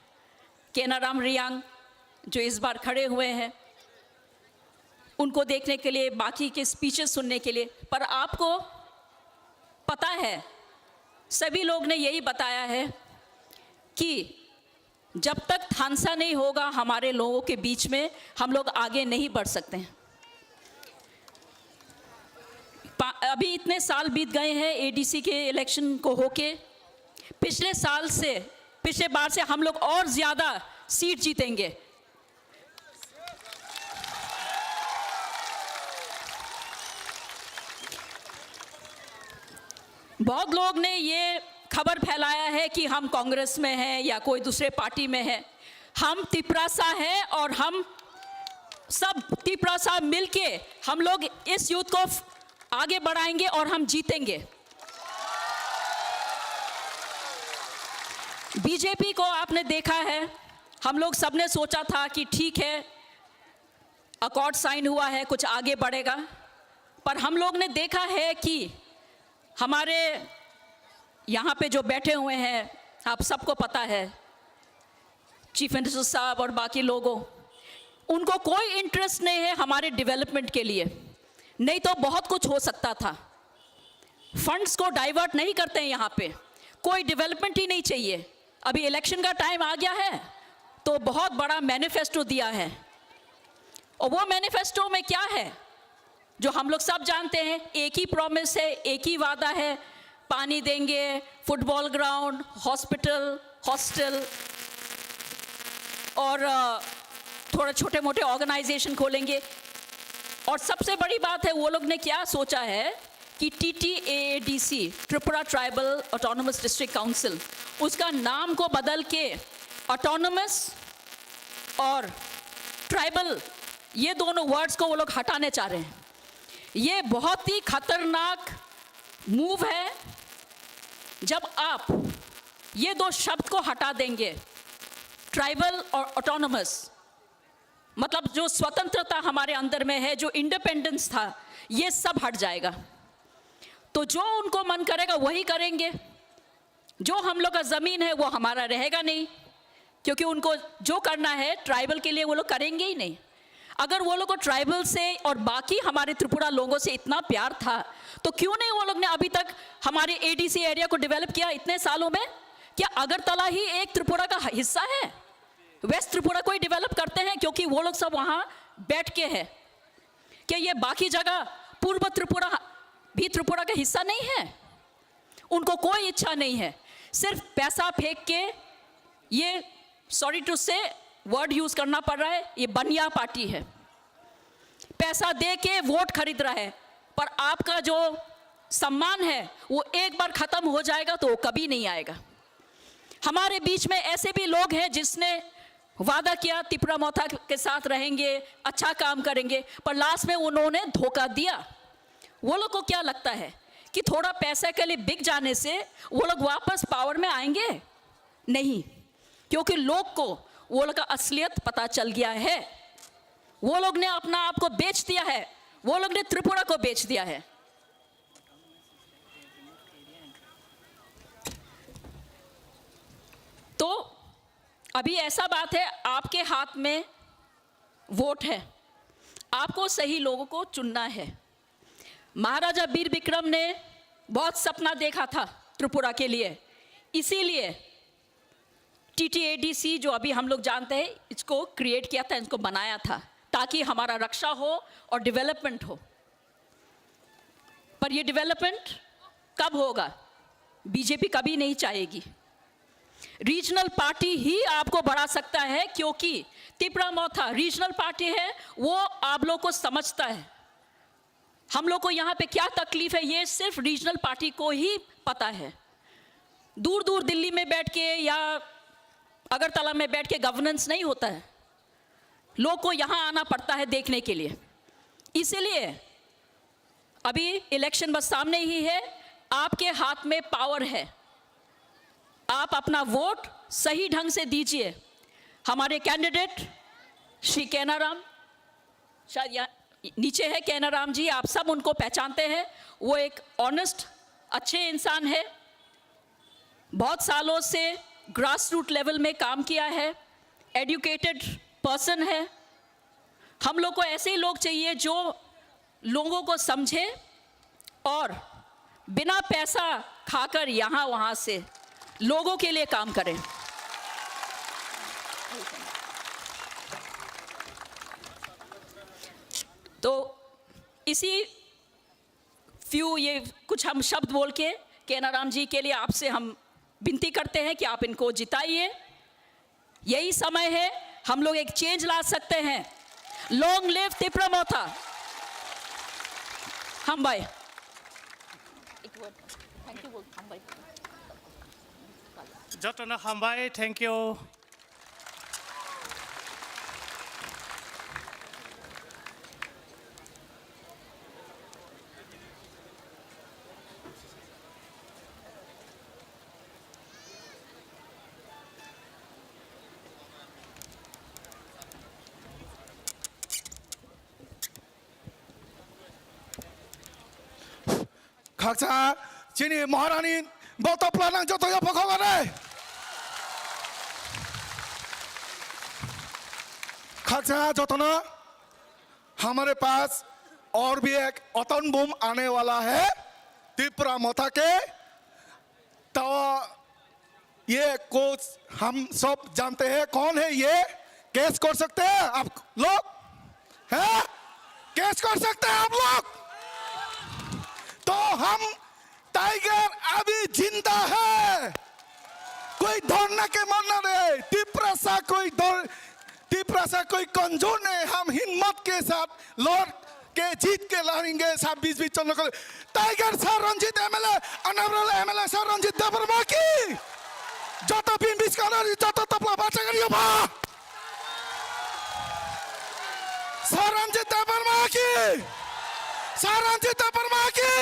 केनाराम रियांग जो इस बार खड़े हुए हैं, उनको देखने के लिए, बाकी के स्पीचेस सुनने के लिए। पर आपको पता है, सभी लोग ने यही बताया है कि जब तक थानसा नहीं होगा हमारे लोगों के बीच में, हम लोग आगे नहीं बढ़ सकते हैं। पा-, अभी इतने साल बीत गए हैं एडीसी के इलेक्शन को होके। पिछले साल से, पिछले बार से हम लोग और ज़्यादा सीट जीतेंगे। बहुत लोग ने ये खबर फैलाया है कि हम कांग्रेस में हैं या कोई दूसरे पार्टी में हैं। हम तिपरासा हैं और हम सब तिपरासा मिलके हम लोग इस यूथ को आगे बढ़ाएंगे और हम जीतेंगे। बीजेपी को आपने देखा है, हम लोग सबने सोचा था कि ठीक है, अकॉर्ड साइन हुआ है, कुछ आगे बढ़ेगा, पर हम लोग ने देखा है कि हमारे यहाँ पे जो बैठे हुए हैं, आप सबको पता है, चीफ मिनिस्टर साहब और बाकी लोगों, उनको कोई इंटरेस्ट नहीं है हमारे डेवलपमेंट के लिए, नहीं तो बहुत कुछ हो सकता था। फंड्स को डाइवर्ट नहीं करते हैं यहाँ पे, कोई डेवलपमेंट ही नहीं चाहिए। अभी इलेक्शन का टाइम आ गया है, तो बहुत बड़ा मैनिफेस्टो दिया है। और वो मैनिफेस्टो में क्या है, जो हम लोग सब जानते हैं, एक ही प्रॉमिस है, एक ही वादा है, पानी देंगे, फुटबॉल ग्राउंड, हॉस्पिटल, हॉस्टल और, अ, थोड़ा छोटे मोटे ऑर्गेनाइजेशन खोलेंगे। और सबसे बड़ी बात है, वो लोग ने क्या सोचा है कि टीटीएएडीसी, Tripura tribal autonomous district council, उसका नाम को बदल के ऑटोनोमस और ट्राइबल, ये दोनों वर्ड्स को वो लोग हटाने चाह रहे हैं। ये बहुत ही खतरनाक मूव है। जब आप ये दो शब्द को हटा देंगे, ट्राइबल और ऑटोनोमस, मतलब जो स्वतंत्रता हमारे अंदर में है, जो इंडिपेंडेंस था, ये सब हट जाएगा। तो जो उनको मन करेगा वही करेंगे। जो हम लोग का ज़मीन है वो हमारा रहेगा नहीं, क्योंकि उनको जो करना है ट्राइबल के लिए वो लोग करेंगे ही नहीं। अगर वो लोग को ट्राइबल से और बाकी हमारे त्रिपुरा लोगों से इतना प्यार था, तो क्यों नहीं वो लोग ने अभी तक हमारे एडीसी एरिया को डेवलप किया इतने सालों में? क्या अगरतला ही एक त्रिपुरा का हिस्सा है? वेस्ट त्रिपुरा को ही डेवलप करते हैं, क्योंकि वो लोग सब वहाँ बैठ के हैं। क्या ये बाकी जगह पूर्व त्रिपुरा भी त्रिपुरा का हिस्सा नहीं है? उनको कोई इच्छा नहीं है, सिर्फ पैसा फेंक के, ये, सॉरी टू से, वर्ड यूज करना पड़ रहा है, ये बनिया पार्टी है। पैसा दे के वोट खरीद रहा है, पर आपका जो सम्मान है वो एक बार खत्म हो जाएगा तो वो कभी नहीं आएगा। हमारे बीच में ऐसे भी लोग हैं जिसने वादा किया तिपरा मोथा के साथ रहेंगे, अच्छा काम करेंगे, पर लास्ट में उन्होंने धोखा दिया। वो लोग को क्या लगता है कि थोड़ा पैसे के लिए बिक जाने से वो लोग वापस पावर में आएंगे? नहीं, क्योंकि लोग को वो लोग का असलियत पता चल गया है। वो लोग ने अपना आप को बेच दिया है, वो लोग ने त्रिपुरा को बेच दिया है। तो अभी ऐसा बात है, आपके हाथ में वोट है, आपको सही लोगों को चुनना है। महाराजा वीर विक्रम ने बहुत सपना देखा था त्रिपुरा के लिए, इसीलिए टीटीएडीसी जो अभी हम लोग जानते हैं, इसको क्रिएट किया था, इसको बनाया था, ताकि हमारा रक्षा हो और डेवलपमेंट हो। पर ये डेवलपमेंट कब होगा? बीजेपी कभी नहीं चाहेगी। रीजनल पार्टी ही आपको बढ़ा सकता है, क्योंकि तिपरा मोथा रीजनल पार्टी है, वो आप लोग को समझता है। हम लोग को यहाँ पे क्या तकलीफ है, ये सिर्फ रीजनल पार्टी को ही पता है। दूर दूर दिल्ली में बैठ के या अगरतला में बैठ के गवर्नेंस नहीं होता है, लोग को यहाँ आना पड़ता है देखने के लिए। इसीलिए अभी इलेक्शन बस सामने ही है, आपके हाथ में पावर है, आप अपना वोट सही ढंग से दीजिए। हमारे कैंडिडेट श्री कैनाराम, शायद यहाँ नीचे है कैनाराम जी, आप सब उनको पहचानते हैं। वो एक ऑनेस्ट, अच्छे इंसान है, बहुत सालों से ग्रास रूट लेवल में काम किया है। एजुकेटेड पर्सन है। हम लोग को ऐसे ही लोग चाहिए जो लोगों को समझे और बिना पैसा खाकर यहाँ वहाँ से लोगों के लिए काम करें। तो इसी फ्यू ये कुछ हम शब्द बोल के केनाराम जी के लिए आपसे हम विनती करते हैं कि आप इनको जिताइए। यही समय है, हम लोग एक चेंज ला सकते हैं। Long live Tipra Motha। Hambai। Jotono hambai, thank you. Khaksa chini Maharani bo topla nang joto yo pokok ane. Khaksa jotono, हमारे पास और भी एक अतन बम आने वाला है, तिपरा मोथा के। तो ये कोच हम सब जानते हैं कौन है ये? गेस कर सकते हैं आप लोग? हैं? गेस कर सकते हैं आप लोग? तो हम टाइगर अभी जिंदा है। कोई डरना के मानना नहीं। तिपरासा कोई डर, तिपरासा कोई कमजोर नहीं। हम हिम्मत के साथ लड़ के जीत के लाएंगे छब्बीस बीस चंद्रकला। टाइगर सर रंजीत एमएलए, अनबरल एमएलए सर रंजीत देबबर्मा की। जत भीम बिस्काना, जत तपला बाचा करियो बा। सर रंजीत देबबर्मा की। सर रंजीत देबबर्मा की।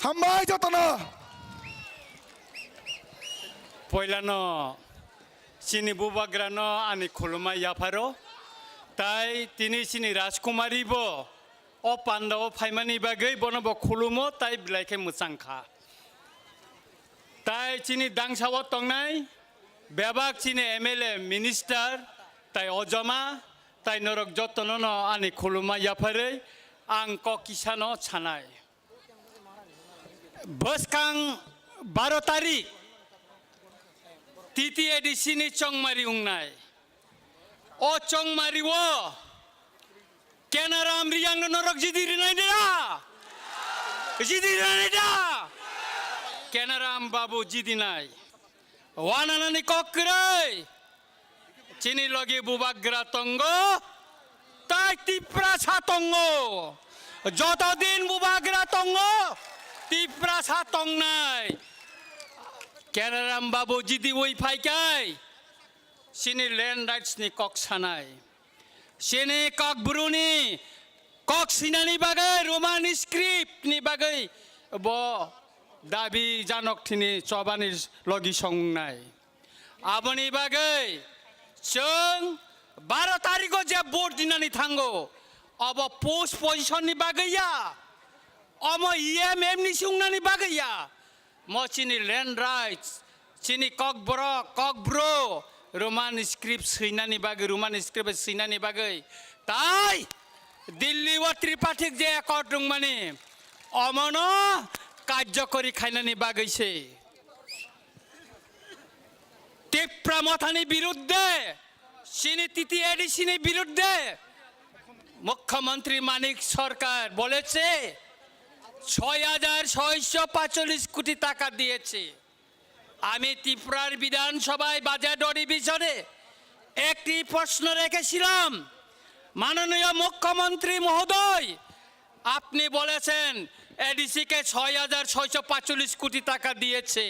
Hambai jotono. Poilano chini bubagrano ani khulumma yapharo, tai tini chini Rajkumari bo o pandao phaimani bagwi bono bo khulumo tai belai khe mwchang kha. Tai chini dangsao tongnai bebak chini MLA, minister, tai ojoma, tai norok jotono no ani khulumma yapharwi ang kok kisano sanai. Bwskang baro tarik TTAADC ni chongmari wngnai. O chongmari o Kenaram Reang no norok jidi rinai da? Jidi rinai da? Kenaram babu jidi nai. Wananani kok kwrwi. Chini logi bubagra tongo, tai Tiprasa tongo. Joto din bubagra tongo, Tiprasa tongnai. Kenaram babu jidi wi phaikai, chini land rights ni kok sanai. Chini kok bruni kok sinani bagwi Roman script ni bagwi bo dabi janok thini chobani logi songnai. Aboni bagwi chwng baro tarikgo je vote dinani thango, obo post position ni bagwi ya, omo E M M ni si wngnani bagwi ya, mo chini land rights, chini kokborok, kokbro, Roman script swinani bagwi, Roman script swinani bagwi, tai Delhi o tripartite je accord rwngmani, omono karjokori khainani bagwi se. Tipra Mothani biruddhe, chini TTAADC ni biruddhe Mukhyamantri Manik Sarkar boleche, ছয় হাজার ছয়শো পাঁচচল্লিশ কোটি টাকা দিয়েছে। আমি ত্রিপুরার বিধানসভায় বাজেট অধিবেশনে একটি প্রশ্ন রেখেছিলাম, মাননীয় মুখ্যমন্ত্রী মহোদয়, আপনি বলেছেন এডিসি কে ছয় হাজার ছয়শো পাঁচচল্লিশ কোটি টাকা দিয়েছে।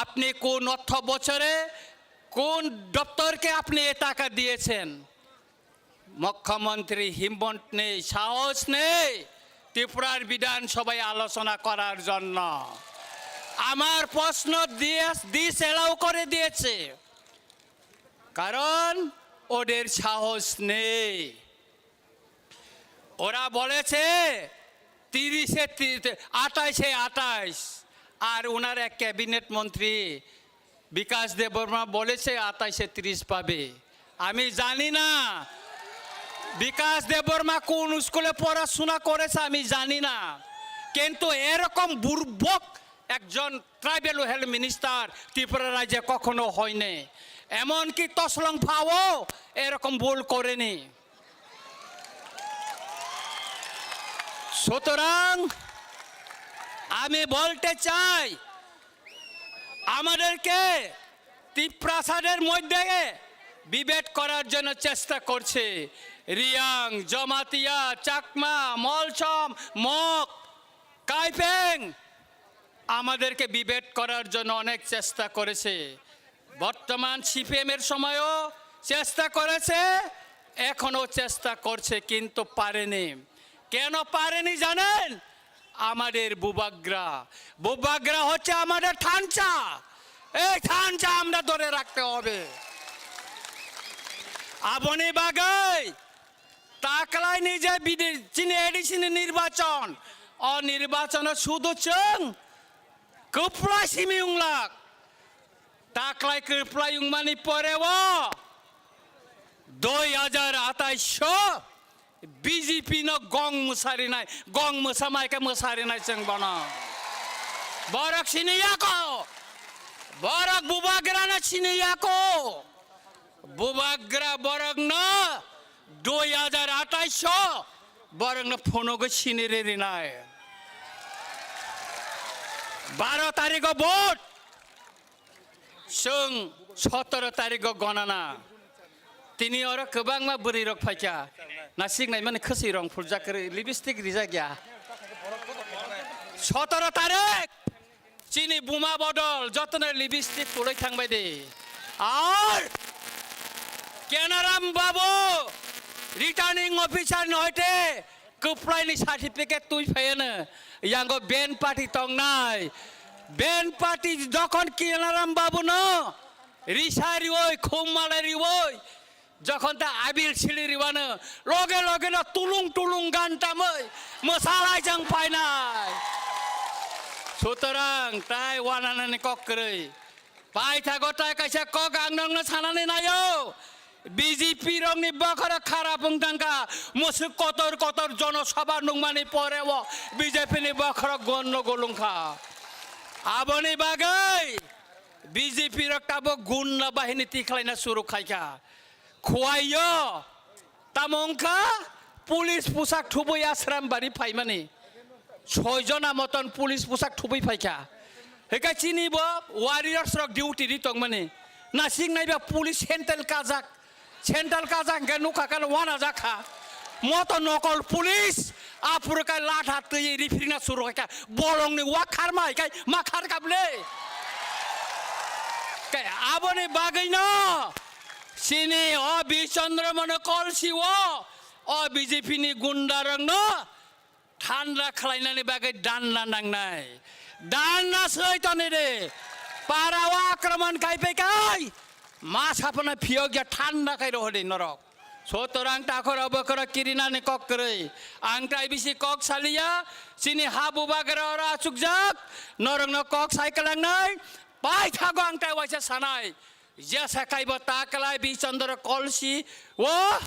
আপনি কোন অর্থ বছরে কোন দপ্তরকে আপনি এ টাকা দিয়েছেন? মুখ্যমন্ত্রী হিম্মত নেই, সাহস নেই ত্রিপুরার বিধানসভায় আলোচনা করার জন্য। আমার প্রশ্ন দিয়ে ডিসঅ্যালাউ করে দিয়েছে, কারণ ওদের সাহস নেই। ওরা বলেছে তিরিশে তি-, আঠাশে আঠাশ, আর ওনার এক ক্যাবিনেট মন্ত্রী বিকাশ দেববর্মা বলেছে আঠাশে ত্রিশ পাবে। আমি জানি না বিকাশ দেববর্মা কোন স্কুলে পড়াশোনা করেছে, আমি জানি না। কিন্তু এরকম বুর্বক একজন ট্রাইবেল ওয়েলফেয়ার মিনিস্টার ত্রিপুরা রাজ্যে কখনো হয়নি। এমনকি তসলং ফাও এরকম ভুল করেনি। সুতরাং আমি বলতে চাই, আমাদেরকে তিপ্রাসাদের মধ্যে বিভেদ করার জন্য চেষ্টা করছে। রিয়াং, জমাতিয়া, চাকমা, মলচম, মগ, কাইপেং আমাদেরকে বিভেদ করার জন্য অনেক চেষ্টা করেছে। বর্তমান সিপিএম এর সময়ও চেষ্টা করেছে, এখনো চেষ্টা করছে, কিন্তু পারেনি। কেন পারেনি জানেন? আমাদের বুবাগ্রা, বুবাগ্রা হচ্ছে আমাদের থানচা। এই থানচা আমরা ধরে রাখতে হবে। Aboni bagwi taklaini je bidi-, chini A D C ni nirbachon, o nirbachono sudu chwng kwplai simi wnglak. Taklai kwplai wngmani pore o dui hajar atais o B J P no gong mwsarinai, gong mwsa maikhe mwsarinai chwng bono. Borok sini yako, borok bubagrano sini yako. Bubagra borokno dui hajar atais o borokno phunugwi sini rinai. Baro tarikh o vote, chwng sotoro tarikh o gonana. Tini oro kwbangma bwrwi rok phaikha, nasik naimani khwswi rong phuljak kwrwi, lipstick rijak ya. Sotoro tarikh. Chini buma bodol jotono lipstick tulwi thangbai de. Ar Kenaram Babu, returning officer ni hoite kwplaini certificate twi phaiano. Yango ben party tongnai. Ben party jokhon Kenaram Babu no risa riwi, khum malai riwi, jokhon ta abil sili riwano, loge loge no tulung tulung gan tamwi mwsalai jang painai. Sutorang tai wananani kok kwrwi. Paithago tai kaisa kok ang nokno sanani naio. B J P rokni bokhorok kharap wng tangkha. Mwswk kotor kotor jonosabha nukmani pore o B J P ni bokhorok gonno golungkha. Aboni bagwi B J P rok tabuk gunda bahini tikhlaina suru khaikha. Khuaio tamo wngkha, police pusak thubui Asram bari phaimani. Soi jona moton police pusak thubui phaikha. Hika chini bo warriors rok duty ri tongmani. Nasik naiba police central kajak. Central kajak hingke nukha khe wanajak kha. Moto nokol police, aphuru kai latha twi rifrina suru kha. Bolongni wak kharma hai kai ma khar kable. Kai aboni bagwino chini o Bishondro Mono Kolsi o, o B J P ni gunda rokno thanda khlainani bagwi danda nangnai. Danda soi toni de. Para o akraman kai pe kai. Ma sapna phiyok ya thanda kai rohde norok. Sotorang takhoro bokhoro kirinani kok kwrwi. Ang tai bisi kok saliya, chini ha bubagra oro achukjak, norokno kok sai kwlangnai, paithago ang tai waisa sanai. Jesa kaibo taklai Bichandra Kolsi o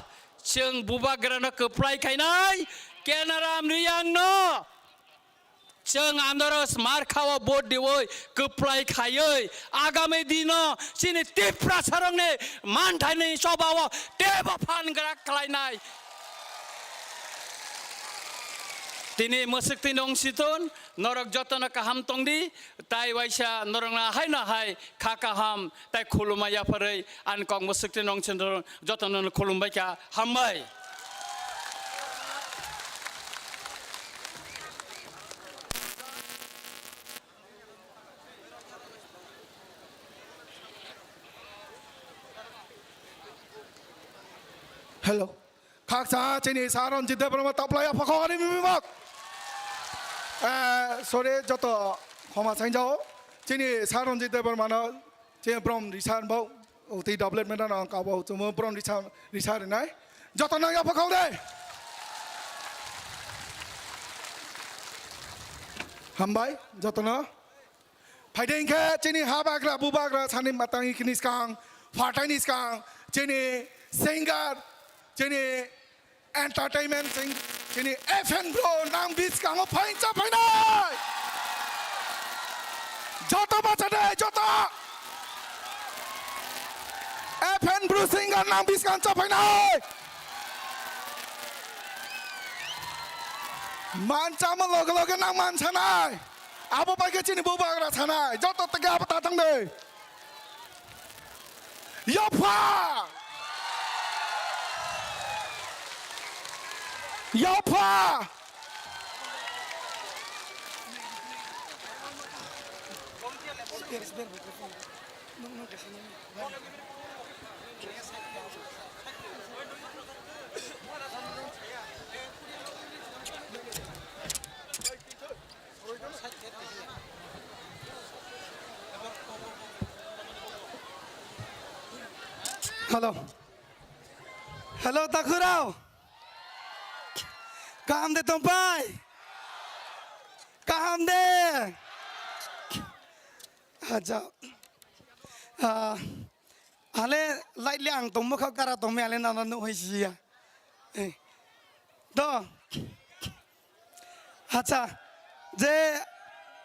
chwng bubagrano kwplai khainai, Kenaram Riyangno. Chwng andoro smarkha o vote diwi kwplai khaiwi agami dino chini Tiprasarokni manthaini choba o teibo phan gra khlainai. Tini mwswk twi nong siton norok jotono kaham tongdi, tai waisa norokno haino hai kha kaham tai khuluma yapharwi ani kok mwswk twi nong siton jotono khulumbai kha, hambai. Hello. Khaksa chini Sir Ranjit Debbarma taplai aphakho ani mimibak. Eh, sorry, joto khoma sainjao. Chini Sir Ranjit Debbarma no chini brom risa bo uti development no kabo chumo brom risa, risa rinai. Joto nang aphakho de. Hambai, joto no. Phaide hinkhe chini habagra bubagra sani matang ikini skang, phatai ni skang, chini singer, chini entertainment sing, chini F N bro nang biskango phaincha phainai. Joto bacha de, joto. F N bro singer nang biskango cha phainai. Manchamo loge loge nang mansanai. Abo bai khe chini bubagra sanai. Joto tege abo ta thang de. Yapha! Yapha! Hello. Hello, Takhurao. Kaham de tongpai? Kaham de? Acha. Ah, ale lightly ang tongmo kha kara tongmi ale nana nuhoi siya. Eh. Do. Acha. Je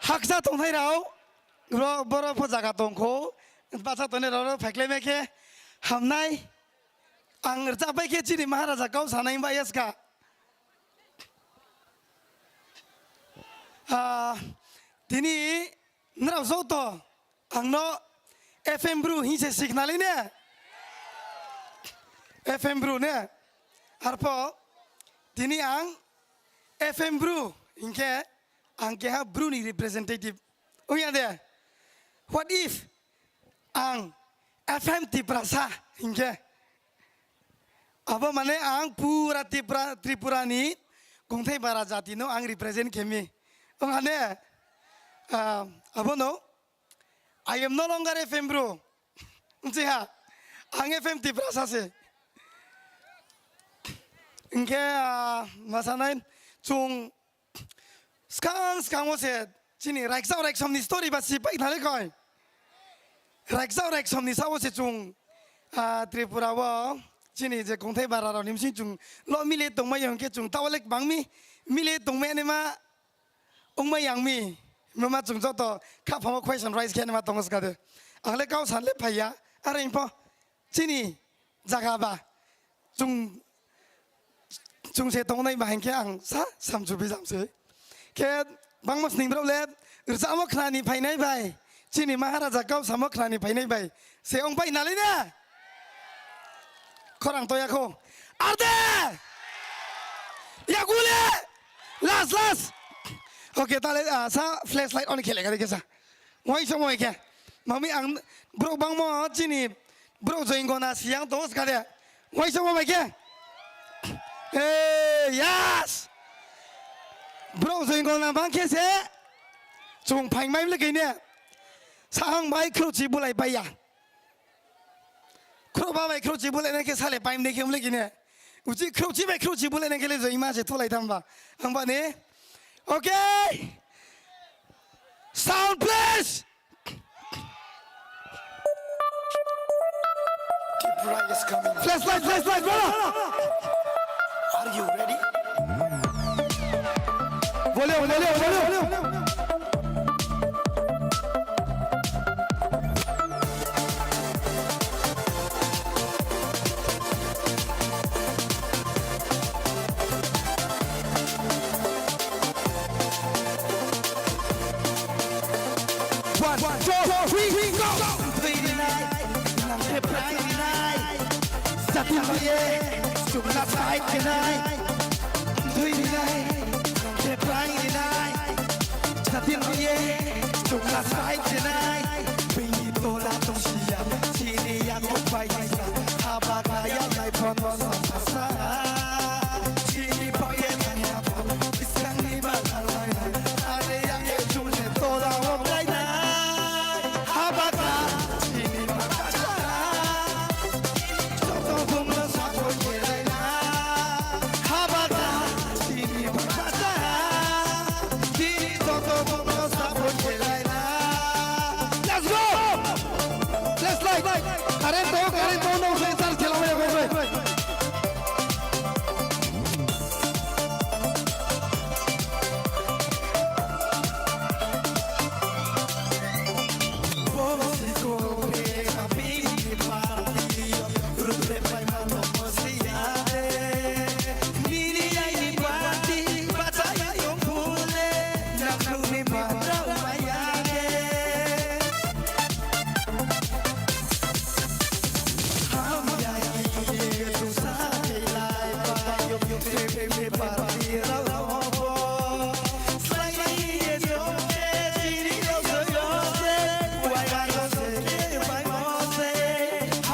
haksa tongnai rao. Bro, boro pho jaga tongkho, bacha tongni roro phaiklai mai khe hamnai. Ang rwchap bai khe chini Maharaja kau sanai ba yaska. Ah, tini nrao joto angno F M Bru hinse signal ne? F M Bru ne? Arpho tini ang F M Bru hinkhe ang keha Bru ni representative. Wngya de? What if ang F M Tiprasa hinkhe? Abo mane ang pura Tripura, Tripura ni kungthai bara jati no ang represent khemi. Wngya ne? Ah, abono, I am no longer F M Bru. Wngsi ha? Ang F M Tiprasa se. Hinkhe, ah, masanai chung Skang skango se chini raiksa raiksomni story ba si pai thale koi. Raiksa raiksomni sao se chung, ah, Tripura o chini je kongthai bara rok ni bising chung lo mile tongmai hwnkhe chung tawlek bangmi mile tongmai anima wngmai yangmi mama chung joto khaphamo question raise khe anima tongo skade. Ang le kau san le phaiya are info. Chini jaga ba chung, chung se tongnai ba hinkhe ang sa samsu bijam se. Khe bangma sning rok le rwchapmo khnani phainai bai, chini Maharaja kau samo khnani phainai bai se ong pai nalai na. Khorang toya kho. Arde! Yagule! Last, last! Okay, tale, ah, sa flashlight on khele gari kesa. Wai somo khe. Mami ang bro bangmo chini bro join gona siyang to skade. Wai somo bai khe. Hey, yes. Bro join gona bang khe se. Chung phai mai le kine. Sahang bai khruchi bulai baiya. Khro ba bai khro chi bole ne ke sale paim ne ke mle kine. Uchi khro chi bai khro chi bole ne ke le joi ma se tholai tham ba. Ang ba ne. Okay. Sound please. Flashlight, flashlight, brother. Are you ready? Volume, volume, volume. One, two, three, go! Thwi rinai, nang khe phai rinai. Satin riye, chukla sai khenai. Thwi rinai, nang khe phai rinai. Satin riye, chukla sai khenai. Bini tola tongsiya, chini ya kok pai kaisa. Haba kaya nai phono sa sa sa. Chini poye nang ya phono.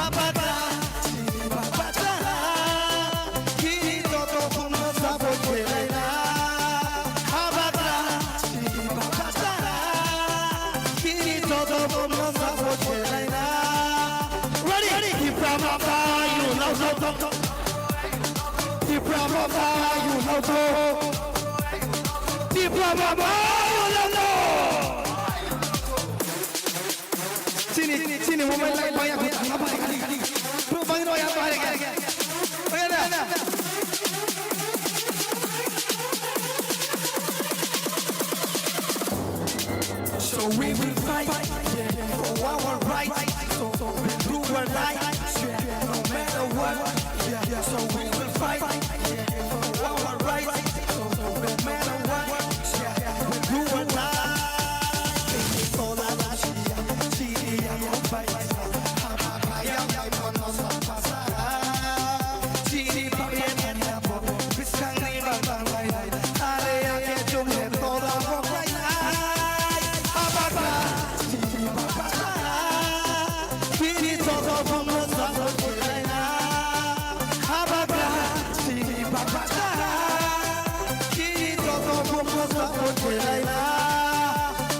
Habagra, chini babagra, chini joto bumno sabo khelaina. Habagra, chini babagra, chini joto bumno sabo khelaina. Ready? Tipra mama, you know, no, no, no. Tipra mama, you know, no. Tipra mama, you know, no. Chini, chini mobile light baya kho thangma baya kho. Bro, bang no ya baya kho. Oya na. So we will fight, yeah, for our rights. So we do our life, yeah, no matter what. Yeah, so we will fight, yeah, for our rights. So no matter what, yeah, we do our life.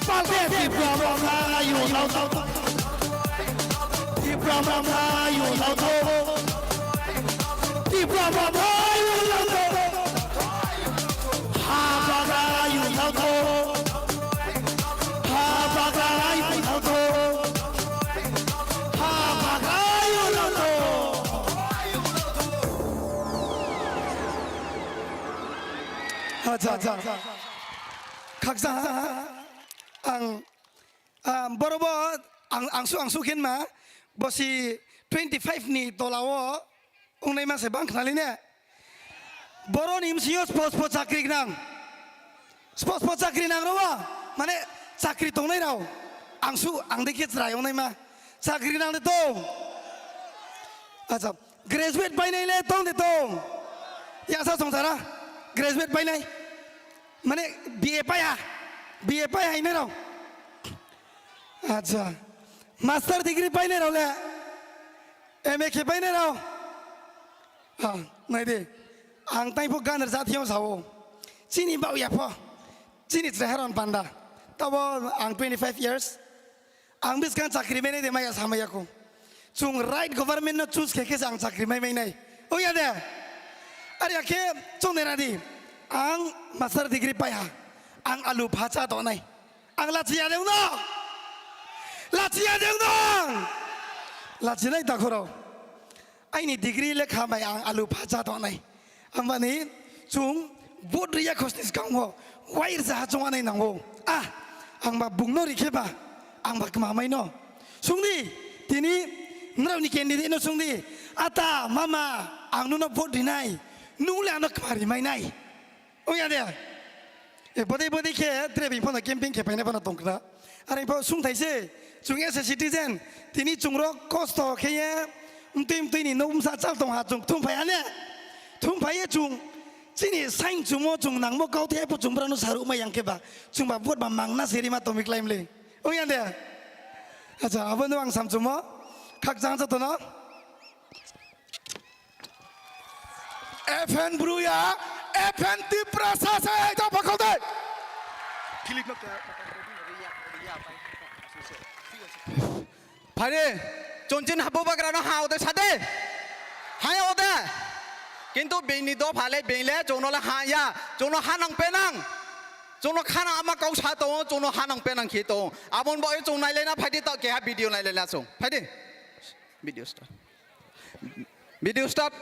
Palde Tipra Motha, you know, no, no. Tipra Motha, you know, no, no. Tipra Motha, you know, no, no. Habagra, you know, no, no. Habagra, you know, no, no. Habagra, you know, no, no. Acha, acha. Khaksa, ang, ah, boro bo ang, angsu, angsu khenma, bosi twenty five ni tola o wngnai ma se bang khnali ne. Boro ni bsing yo spo spo chakri gnang. Spo spo chakri nang rw, mane chakri tongnai rw. Angsu, ang dei khe chwrai wngnai ma. Chakri nang de tong. Acha, graduate painai le tong de tong. Yasa songsara, graduate painai. Mane B A paiha, B A paiha hinwi rw. Acha. Master degree painai rw le, M A khe painai rw. Ah, nai de. Ang tai pho gan rwjak thiyong sao. Chini bau ya pho. Chini chwrai haron panda. Tabo ang twenty five years. Ang bwskang chakri mainai de maya samaya ko. Chwng right government no choose khe khe ang chakri mai mainai. O ya de. Ari akhe chwng de radi. Ang master degree paiha. Ang alu phacha tonai. Ang lachiya de uno. Lachiya de uno. Lachinai takhoro. Aini degree lekha bai ang alu phacha tonai. Ang bani chwng vote riya khosni swkango wai rwja ha chonganai nango. Ah, ang ba bungno rikhe ba, ang ba kmamai no. Sungdi, tini nrao ni candidate no sungdi. Ata, mama, ang nuno vote rinai. Nung le ano kma rimai nai. Oya de. E, bodei bodei khe tre bini phano camping khe paina phano tongkra. Are pho sungthai se, chwng as a citizen, tini chwng rok kosto khe ye, mtwi mtwi ni nok bwsa chal tong ha chwng thum phai ane. Thum phai ye chwng, chini sain chwng mo chwng nangmo kau the pho chwng brano saruk ma yang khe ba, chwng ba vote ba mangna se rima tongwi klai mle. Oya de. Acha, abo no ang sam chwng mo, khak jang joto no. F N Bruya, F N Tiprasa se ekta pakol de. Phari, chonchen habo bagra no ha ode sade. Hai ode. Kintu bini do phale bile chono le ha ya, chono ha nang penang. Chono khana ama kau sa to, chono ha nang penang khi to. Abon bo chong nai le na phai di to ke ha video nai le na chong. Phai di. Video stop. Video stop.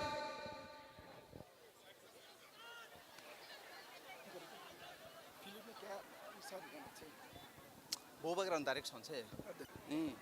Bo background direction se. Hmm.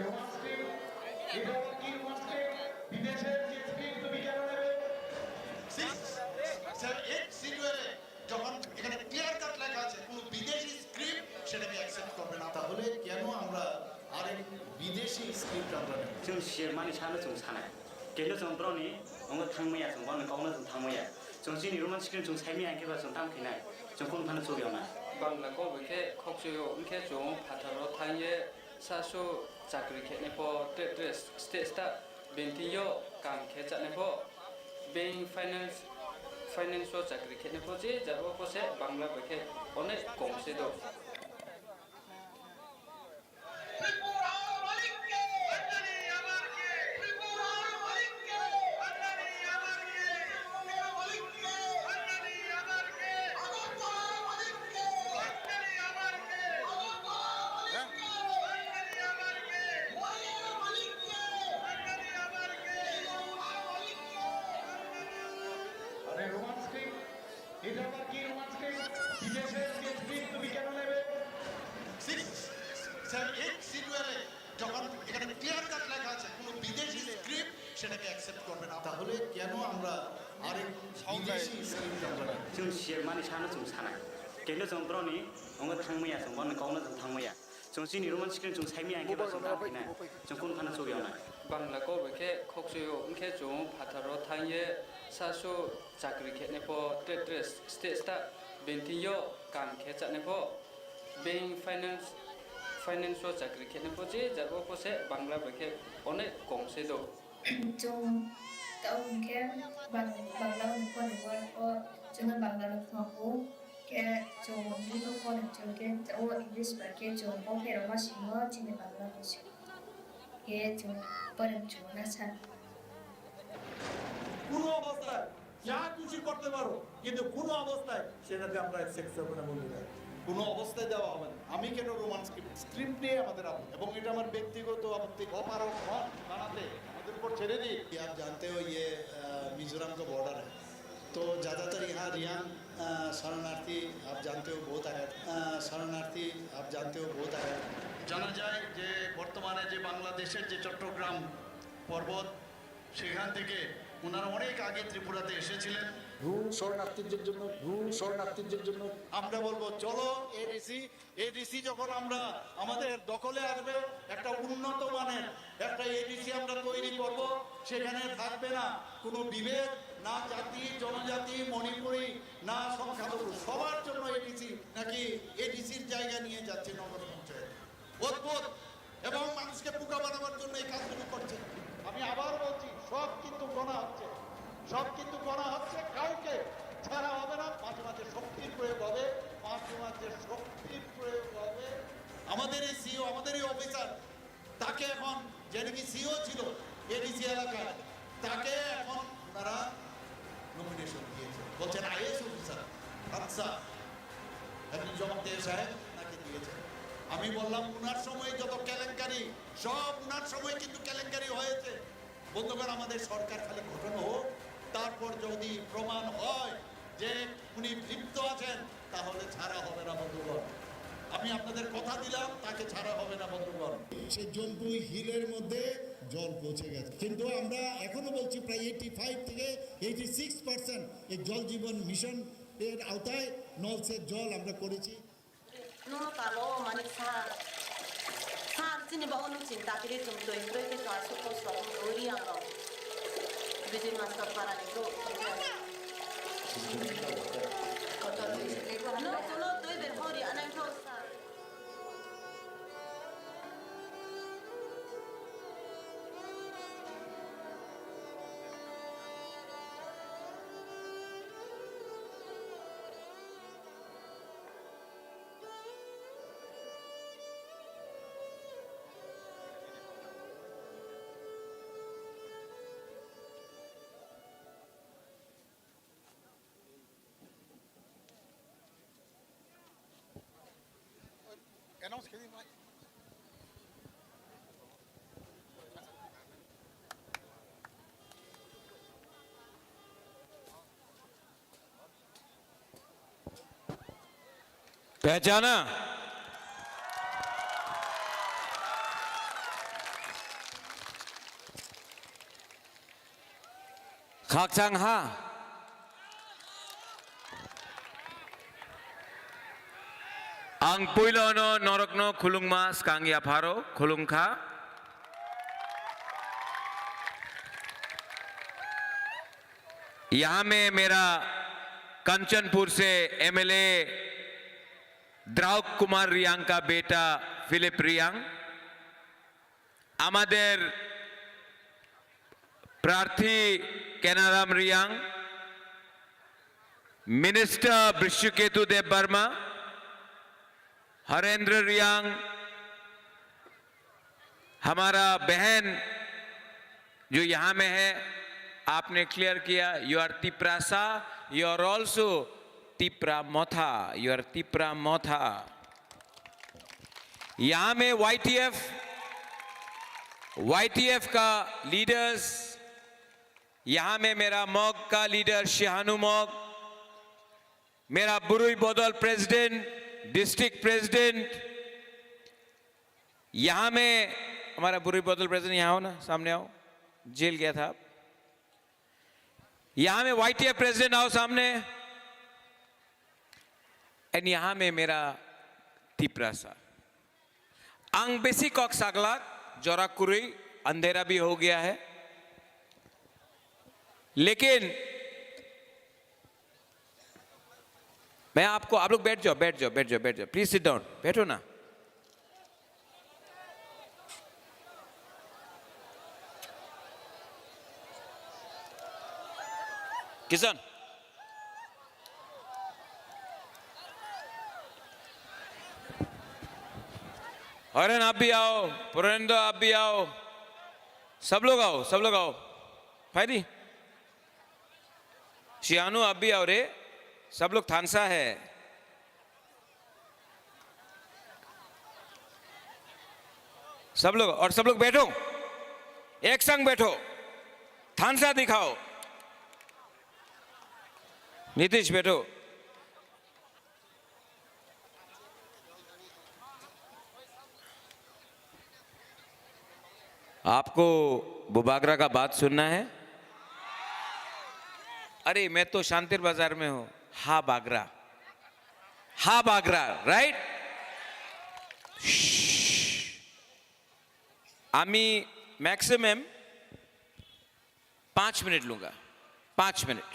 Roman script, এটা আবার কি Roman script? বিদেশের যে স্ক্রিপ্ট তুমি কেন নেবে? Six, seven, eight, সিরিয়ালে যখন এখানে ক্লিয়ার কাট লেখা আছে কোনো বিদেশি স্ক্রিপ্ট, সেটাকে অ্যাকসেপ্ট করবে না। তাহলে কেন আমরা আরেক বিদেশি স্ক্রিপ্ট আমরা নেব? Chwng sirmani sano chwng sanai. Keno chwng borokni omo thangmaya, chwng borokni kokno chwng thangmaya. Chwng chini roman script chwng saimaya, hwnkhe ba chwng tamo khinai? Chwng kunu phano chukya wngnai. Bangla kok bai khe khokchwio, hwnkhe chwng phatharo thangye sasu chakri khenai pho, tre-, tre-, state state bini thwngyo kam khe chanai pho, bank finance, finance o chakri khenai pho, je jaga o pho se Bangla bai khe onek kom se do. আরে Roman script, এটা আবার কি Roman script? বিদেশের যে স্ক্রিপ্ট তুমি কেন নেবে? Six, seven, eight, সিরিয়ালে যখন এখানে ক্লিয়ার কাট লেখা আছে কোনো বিদেশি স্ক্রিপ্ট, সেটাকে অ্যাকসেপ্ট করবে না। তাহলে কেন আমরা আরেক বিদেশি স্ক্রিপ্ট আমরা নেব? Chwng sirmani sano chwng sanai. Keno chwng borokni omo thangmaya, chwng borokni kokno chwng thangmaya. Chwng chini roman script chwng saimaya, hwnkhe ba chwng tamo khinai? Chwng kunu phano chukya wngnai. Bangla kok bai khe khokchwio, hwnkhe chwng phatharo thangye sasu chakri khenai pho, tre-, tre-, state state bini thwngyo kam khe chanai pho, bank finance, finance o chakri khenai pho, je jaga o pho se Bangla bai khe onek kom se do. Chwng tamo hwnkhe Bang-, Bangla ni phone ni work o chwngno Bangla no phungo. Khe chwng English o phone chwng khe o English bai khe chwng bo khe rwma simo chini Bangla bai simo. Khe chwng phone chwng na sa. কোনো অবস্থায় যা খুশি করতে পারো, কিন্তু কোনো অবস্থায় সেটাতে আমরা অ্যাকসেপ্ট করবো না, বন্ধুরা। কোনো অবস্থায় দেওয়া হবে না। আমি কেন রোমান স্ক্রিপ্ট, স্ক্রিপ্ট নিয়ে আমাদের আপত্তি, এবং এটা আমার ব্যক্তিগত আপত্তি। অপারক হন বানাতে, আমাদের উপর ছেড়ে দিন। आप जानते हो ये, अ, मिजोरम का बॉर्डर है, तो ज़्यादातर यहाँ रियांग, अ, शरणार्थी आप जानते हो बहुत आया है। अ, शरणार्थी आप जानते हो बहुत आया है। জানা যায় যে বর্তমানে যে বাংলাদেশের যে চট্টগ্রাম পর্বত, সেখান থেকে ওনারা অনেক আগে ত্রিপুরাতে এসেছিলেন। ভ্রু শরণার্থীদের জন্য, ভ্রু শরণার্থীদের জন্য আমরা বলবো, চলো এডিসি, এডিসি যখন আমরা আমাদের দখলে আসবে, একটা উন্নত মানের একটা এডিসি আমরা তৈরি করব। সেখানে থাকবে না কোনো বিভেদ, না জাতি, জনজাতি, মণিপুরি, না সংখ্যালঘু, সবার জন্য এডিসি। নাকি এডিসির জায়গা নিয়ে যাচ্ছে নগর পঞ্চায়েত? অদ্ভুত। এবং মানুষকে বোকা বানাবার জন্য এই কাজগুলো করছে। আমি আবার বলছি, সব কিন্তু গণা হচ্ছে, সব কিন্তু গণা হচ্ছে, কাউকে ছাড়া হবে না। মাঝে মাঝে শক্তির প্রয়োগ হবে, মাঝে মাঝে শক্তির প্রয়োগ হবে। আমাদের এই সিইও, আমাদের এই অফিসার, তাকে এখন, যে নাকি সিইও ছিল এডিসি এলাকায়, তাকে এখন ওনারা নমিনেশন দিয়েছে, বলছেন আইএস অফিসার। আচ্ছা, একজন জবাব দিয়ে সাহেব নাকি দিয়েছে? আমি বললাম, ওনার সময় যত কেলেঙ্কারি, সব ওনার সময় কিন্তু কেলেঙ্কারি হয়েছে। বন্ধুগণ, আমাদের সরকার খালি গঠন হোক, তারপর যদি প্রমাণ হয় যে উনি লিপ্ত আছেন, তাহলে ছাড়া হবে না, বন্ধুগণ। আমি আপনাদের কথা দিলাম, তাকে ছাড়া হবে না, বন্ধুগণ। সে জম্পুই হিলের মধ্যে জল পৌঁছে গেছে, কিন্তু আমরা এখনো বলছি প্রায় এইটি ফাইভ থেকে এইটি সিক্স পার্সেন্ট এই জল জীবন মিশন এর আওতায় নলসের জল আমরা করেছি। Nono talo mani sa, sa chini ba onu chinta kiri chum tui tui ke ka su ko so ko ri ang ro. Bijay Master para ni ko. No, no, tui ber ko ri anang ko sa. Announce khe di, Mike. Pehchana. Khakchang ha. Ang puilono norokno khulungma skang yapharo khulungkha. यहाँ में मेरा कंचनपुर से एमएलए द्राउक कुमार रियांग का बेटा फिलिप रियांग, আমাদের প্রার্থী কেনারাম রিয়াং, মিনিস্টার বৃষ্যকেতু দেববর্মা, হরেন্দ্র রিয়াং, हमारा बहन जो यहाँ में है, आपने क्लियर किया, you are Tiprasa, you are also Tipra Motha, you are Tipra Motha। यहाँ में वाईटीएफ, वाईटीएफ का लीडर्स, यहाँ में मेरा मग का लीडर शिहानु मग, मेरा बुरुई बदल प्रेसिडेंट, डिस्ट्रिक्ट प्रेसिडेंट, यहाँ में हमारा बुरुई बदल प्रेसिडेंट यहाँ हो ना, सामने आओ, जेल गया था आप। यहाँ में वाईटीएफ प्रेसिडेंट आओ सामने, एंड यहाँ में मेरा Tiprasa. Ang besi kok saglak, jora kurui, andhera bhi ho gaya hai। लेकिन मैं आपको, आप लोग बैठ जाओ, बैठ जाओ, बैठ जाओ, बैठ जाओ, प्लीज सिट डाउन, बैठो ना। किशन, हरेन आप भी आओ, पुरेंद्र आप भी आओ, सब लोग आओ, सब लोग आओ। फायदी शियानू आप भी आओ रे, सब लोग थानसा है। सब लोग, और सब लोग बैठो, एक संग बैठो, थानसा दिखाओ। नीतीश बैठो। आपको बुबागरा का बात सुनना है? अरे, मैं तो शांतिर बाजार में हूं। हा बागरा, हा बागरा, राइट? আমি ম্যাক্সিমাম পাঁচ মিনিট লুঙ্গা, পাঁচ minute.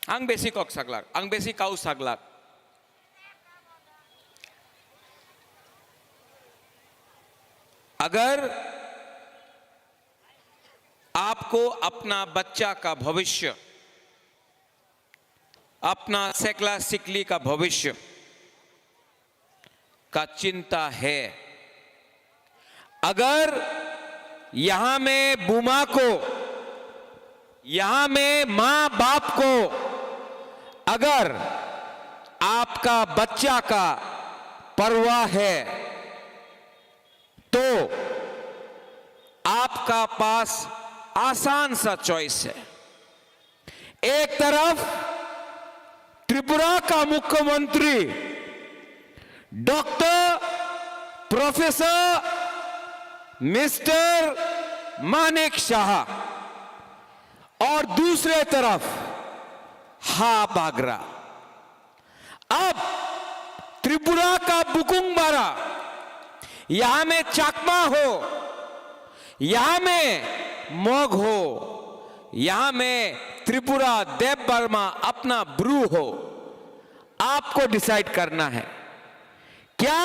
Ang besi kok saglak, ang besi kau saglak। अगर आपको अपना बच्चा का भविष्य, अपना सेकला सिकली का भविष्य का चिंता है, अगर यहां में बुमा को, यहां में मां बाप को अगर आपका बच्चा का परवाह है, तो आपका पास आसान सा चॉइस है। एक तरफ त्रिपुरा का मुख्यमंत्री डॉक्टर प्रोफेसर मिस्टर मानिक शाह और दूसरे तरफ हा बागरा। अब त्रिपुरा का बुकुंगबारा, यहां में चाकमा हो, यहां में मग हो, यहां में त्रिपुरा देव वर्मा अपना ब्रू हो, आपको डिसाइड करना है। क्या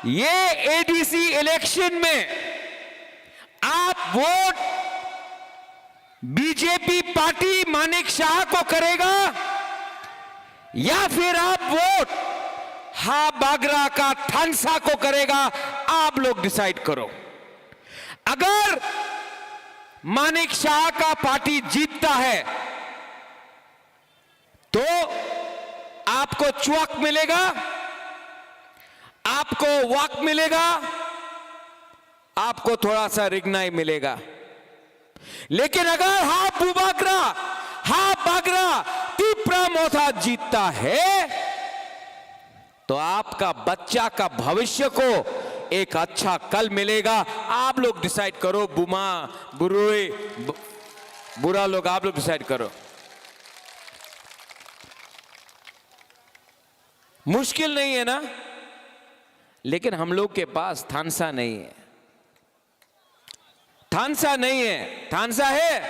ये एडीसी इलेक्शन में आप वोट बीजेपी पार्टी मानिक शाह को करेगा या फिर आप वोट हा बागरा का थानसा को करेगा? आप लोग डिसाइड करो। अगर मानिक शाह का पार्टी जीतता है तो आपको चुआक मिलेगा, आपको वाक मिलेगा, आपको थोड़ा सा रिगनाई मिलेगा। लेकिन अगर हा बुबागरा, हा बागरा, तिपरा मोथा जीतता है, तो आपका बच्चा का भविष्य को एक अच्छा कल मिलेगा। आप लोग डिसाइड करो, बुमा, बुरुई, ब-, बुरा लोग, आप लोग डिसाइड करो। मुश्किल नहीं है ना? लेकिन हम लोग के पास थानसा नहीं है। थानसा नहीं है। थानसा है?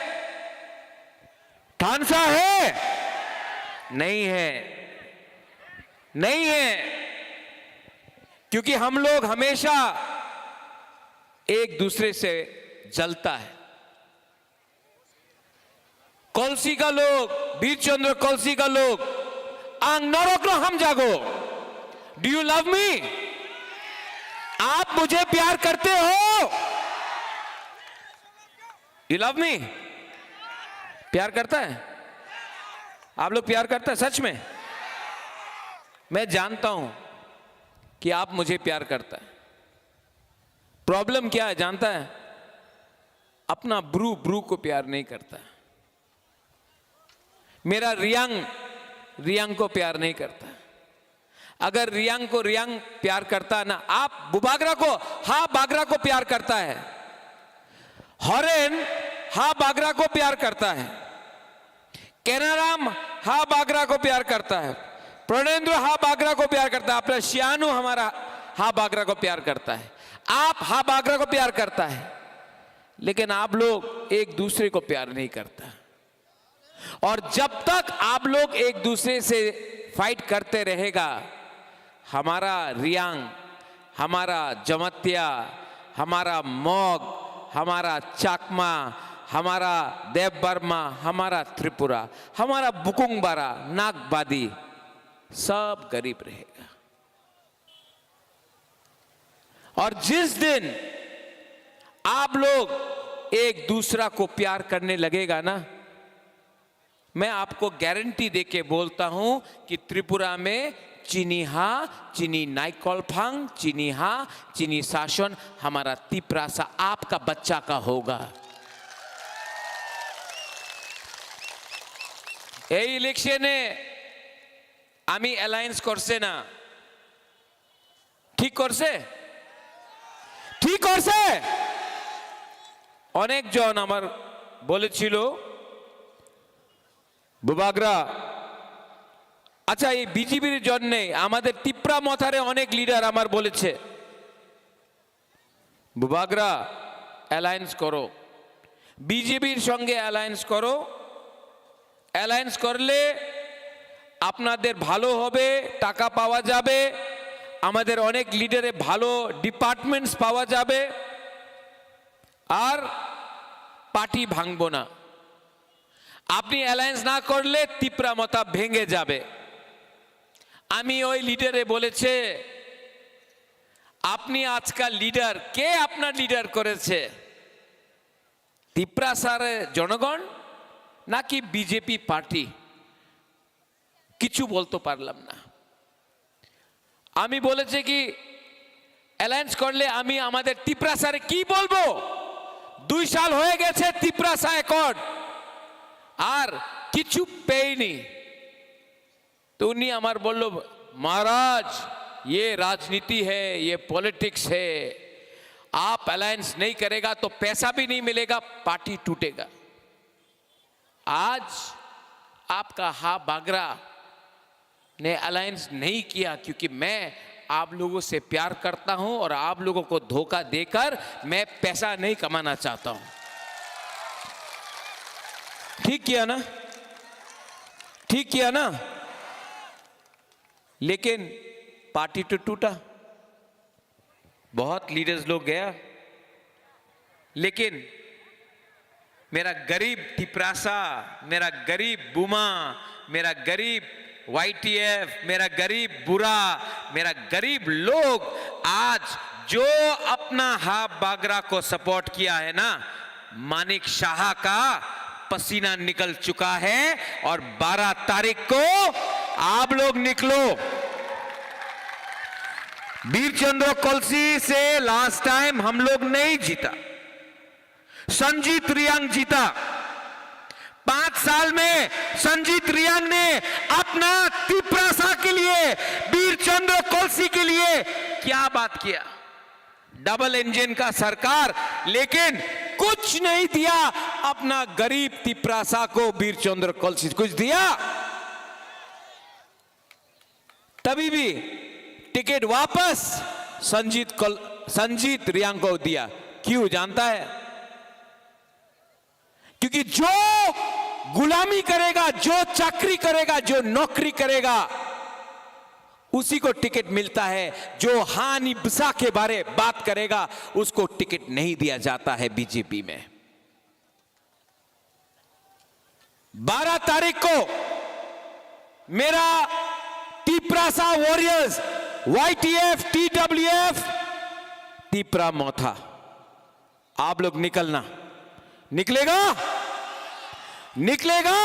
थानसा है? नहीं है। नहीं है। क्योंकि हम लोग हमेशा एक दूसरे से जलता है। कलसी का लोग, वीर चंद्र कलसी का लोग, ang norokno hamjago. Do you love me? आप मुझे प्यार करते हो? You love me? प्यार करता है? आप लोग प्यार करता है सच में? मैं जानता हूं कि आप मुझे प्यार करता है। प्रॉब्लम क्या है जानता है? अपना ब्रू ब्रू को प्यार नहीं करता। मेरा रियांग रियांग को प्यार नहीं करता। अगर रियांग को रियांग प्यार करता ना, आप बुबागरा को, हा बागरा को प्यार करता है, हरेन हा बागरा को प्यार करता है, केनाराम हा बागरा को प्यार करता है, प्रणेंद्र हा बागरा को प्यार करता है, अपना शियानू हमारा हा बागरा को प्यार करता है, आप हा बागरा को प्यार करता है, लेकिन आप लोग एक दूसरे को प्यार नहीं करता। और जब तक आप लोग एक दूसरे से फाइट करते रहेगा, हमारा रियांग, हमारा जमतिया, हमारा मग, हमारा चाकमा, हमारा देवबर्मा, हमारा त्रिपुरा, हमारा बुकुंगबारा, नागबादी, सब गरीब रहेगा। और जिस दिन आप लोग एक दूसरा को प्यार करने लगेगा ना, मैं आपको गारंटी देके बोलता हूं कि त्रिपुरा में चीनी हा, चीनी नाइकल फांग, चीनी हा, चीनी शासन हमारा तिपरासा आपका बच्चा का होगा। এই ইলেকশনে আমি অ্যালায়েন্স করছে না, ঠিক করছে? ঠিক করছে? অনেকজন আমার বলেছিল, বুবাগ্রা, আচ্ছা, এই বিজেপির জন্যে আমাদের তিপ্রা মথারে অনেক লিডার আমার বলেছে, বুবাগ্রা, অ্যালায়েন্স করো, বিজেপির সঙ্গে অ্যালায়েন্স করো। অ্যালায়েন্স করলে আপনাদের ভালো হবে, টাকা পাওয়া যাবে, আমাদের অনেক লিডারে ভালো ডিপার্টমেন্টস পাওয়া যাবে, আর পার্টি ভাঙবো না। আপনি অ্যালায়েন্স না করলে তিপ্রা মথা ভেঙে যাবে। আমি ওই লিডারে বলেছে, আপনি আজকাল লিডার, কে আপনার লিডার করেছে? তিপ্রাসার জনগণ নাকি বিজেপি পার্টি? কিছু বলতে পারলাম না। আমি বলেছি কি, অ্যালায়েন্স করলে আমি আমাদের তিপ্রাসারে কি বলবো? দুই সাল হয়ে গেছে তিপ্রাসা অ্যাকর্ড, আর কিছু পেইনি। তো উনি আমার বলল, महाराज, ये राजनीति है, ये पॉलिटिक्स है, आप अलायंस नहीं करेगा तो पैसा भी नहीं मिलेगा, पार्टी टूटेगा। आज आपका हा बागरा ने अलायंस नहीं किया, क्योंकि मैं आप लोगों से प्यार करता हूं और आप लोगों को धोखा देकर मैं पैसा नहीं कमाना चाहता हूं। ठीक किया ना? ठीक किया ना? लेकिन पार्टी तो टूटा, बहुत लीडर्स लोग गया, लेकिन मेरा गरीब तिपरासा, मेरा गरीब बुमा, मेरा गरीब वाईटीएफ, मेरा गरीब बुरा, मेरा गरीब लोग आज जो अपना हा बागरा को सपोर्ट किया है ना, मानिक शाह का पसीना निकल चुका है और बारह तारीख को आप लोग निकलो। वीर चंद्र कलसी से लास्ट टाइम हम लोग नहीं जीता, संजीत रियांग जीता। पांच साल में संजीत रियांग ने अपना तिपरासा के लिए, वीर चंद्र कलसी के लिए क्या बात किया? डबल इंजन का सरकार, लेकिन कुछ नहीं दिया, अपना गरीब तिपरासा को वीर चंद्र कलसी कुछ दिया? तभी भी टिकट वापस संजीत कल-, संजीत रियांग को दिया। क्यों जानता है? क्योंकि जो गुलामी करेगा, जो चाकरी करेगा, जो नौकरी करेगा, उसी को टिकट मिलता है। जो हानि बसा के बारे बात करेगा, उसको टिकट नहीं दिया जाता है बीजेपी में। बारह तारीख को मेरा Tiprasa warriors, YTF, TWF, Tipra Motha, आप लोग निकलना, निकलेगा, निकलेगा।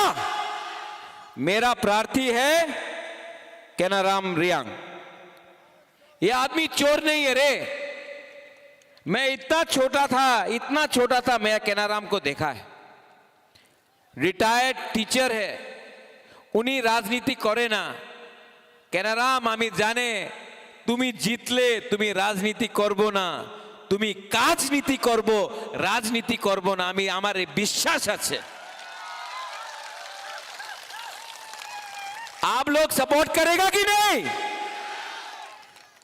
मेरा प्रार्थी है केनाराम रियांग। ये आदमी चोर नहीं है रे। मैं इतना छोटा था, इतना छोटा था, मैं केनाराम को देखा है। रिटायर्ड टीचर है, उनी राजनीति करे ना। কেনারাম, আমি জানে তুমি জিতলে তুমি রাজনীতি করব না, তুমি কাজনীতি করব, রাজনীতি করব না। আমি, আমার এই বিশ্বাস আছে। आप लोग सपोर्ट करेगा कि नहीं?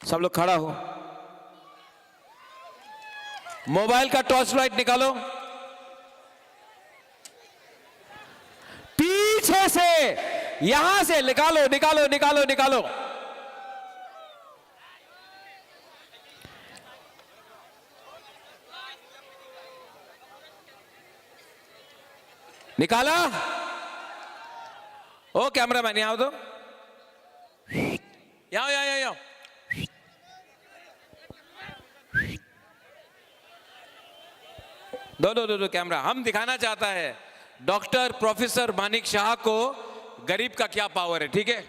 सब लोग खड़ा हो। मोबाइल का टॉर्च लाइट निकालो। पीछे से, यहां से निकालो, निकालो, निकालो, निकालो। निकाला? ओ कैमरामैन, यहाँ आओ तो। यहाँ, यहाँ, यहाँ, यहाँ। दो, दो, दो, दो कैमरा। हम दिखाना चाहता है डॉक्टर प्रोफेसर मानिक शाह को गरीब का क्या पावर है, ठीक है?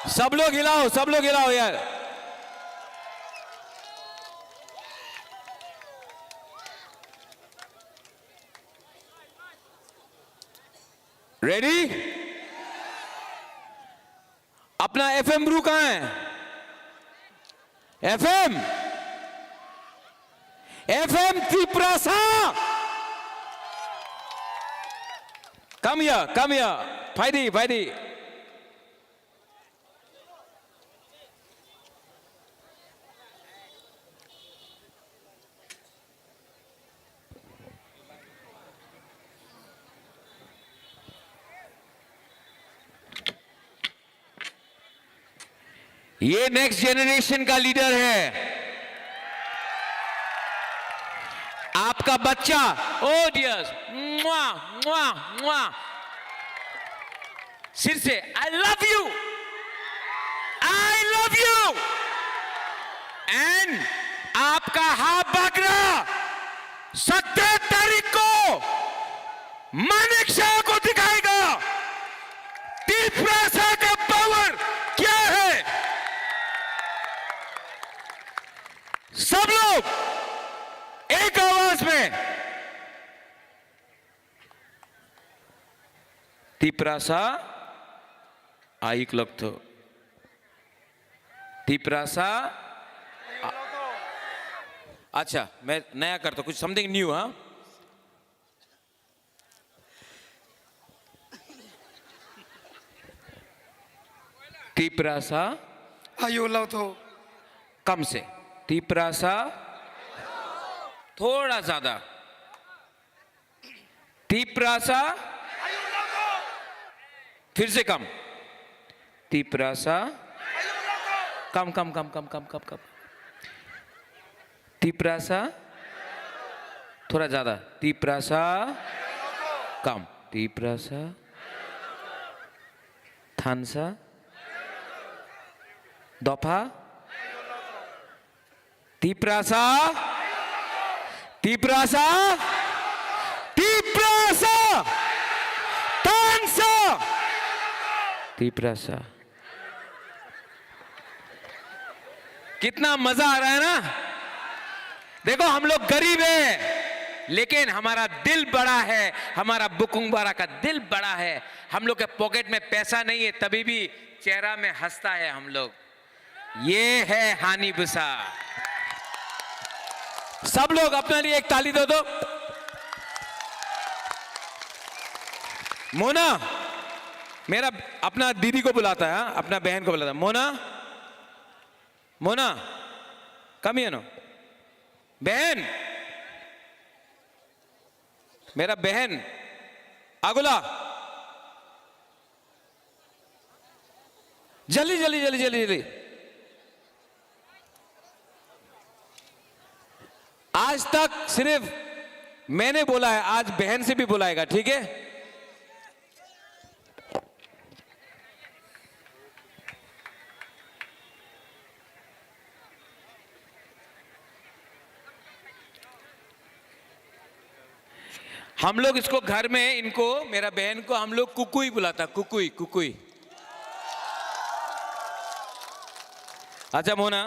सब लोग हिलाओ, सब लोग हिलाओ यार। रेडी? अपना एफएम ब्रू कहाँ है? FM, FM Tiprasa. Come here, come here. Phaidi, phaidi. ये नेक्स्ट जनरेशन का लीडर है, आपका बच्चा। ओ डियर्स, मुआ, मुआ, मुआ। सिर से, I love you, I love you। And आपका हा बागरा सत्रह तारीख को मानिक शाह को दिखाएगा तिपरासा का पावर क्या है। सब लोग एक आवाज में तिपरासा आयुक लगतो। तिपरासा। आ-, अच्छा, मैं नया करता हूँ, कुछ समथिंग न्यू, हाँ। तिपरासा। आयु लगतो। कम से। तिपरासा। थोड़ा ज्यादा। तिपरासा। फिर से कम। तिपरासा। कम, कम, कम। तिपरासा। थोड़ा ज्यादा। तिपरासा। कम। तिपरासा। थानसा। दफा। तिपरासा, तिपरासा, तिपरासा, तानसा, तिपरासा। कितना मजा आ रहा है ना? देखो, हम लोग गरीब हैं, लेकिन हमारा दिल बड़ा है, हमारा बुकुंगबारा का दिल बड़ा है। हम लोग के पॉकेट में पैसा नहीं है, तभी भी चेहरा में हंसता है हम लोग। ये है हानि बुसा। सब लोग अपने लिए एक ताली दे दो। मोना, मेरा अपना दीदी को बुलाता है, हाँ? अपना बहन को बुलाता है। मोना, मोना, कम हियर नो। बहन, मेरा बहन, आगुला, जल्दी, जल्दी, जल्दी, जल्दी, जल्दी। आज तक सिर्फ मैंने बोला है, आज बहन से भी बुलाएगा, ठीक है? हम लोग इसको घर में, इनको, मेरा बहन को हम लोग कुकुई बुलाता, कुकुई, कुकुई। अच्छा मोना,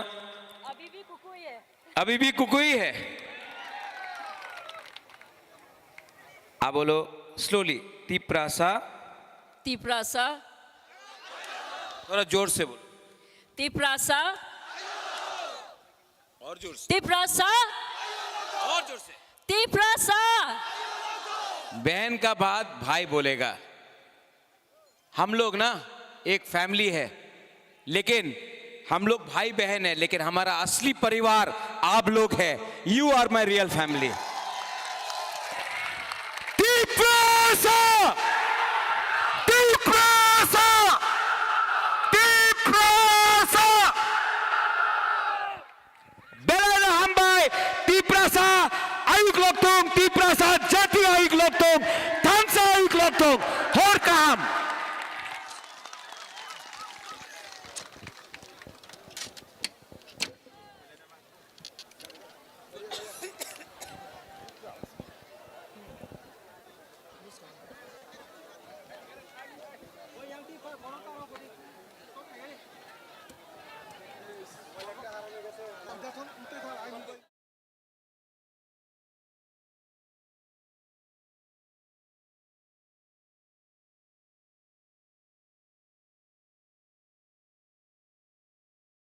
अभी भी कुकुई है। अभी भी कुकुई है। अब बोलो slowly, तिप्रासा। तिप्रासा। थोड़ा जोर से बोलो। तिप्रासा। और जोर से। तिप्रासा। और जोर से। तिप्रासा। बहन का बाद भाई बोलेगा। हम लोग ना एक फैमिली है, लेकिन हम लोग भाई बहन है, लेकिन हमारा असली परिवार आप लोग है। You are my real family. Tiprasa, तिप्रासा, Tiprasa. Belai no hambai, Tiprasa ayuk loktung, Tiprasa jati ayuk loktung, thansa ayuk loktung, hor kaham.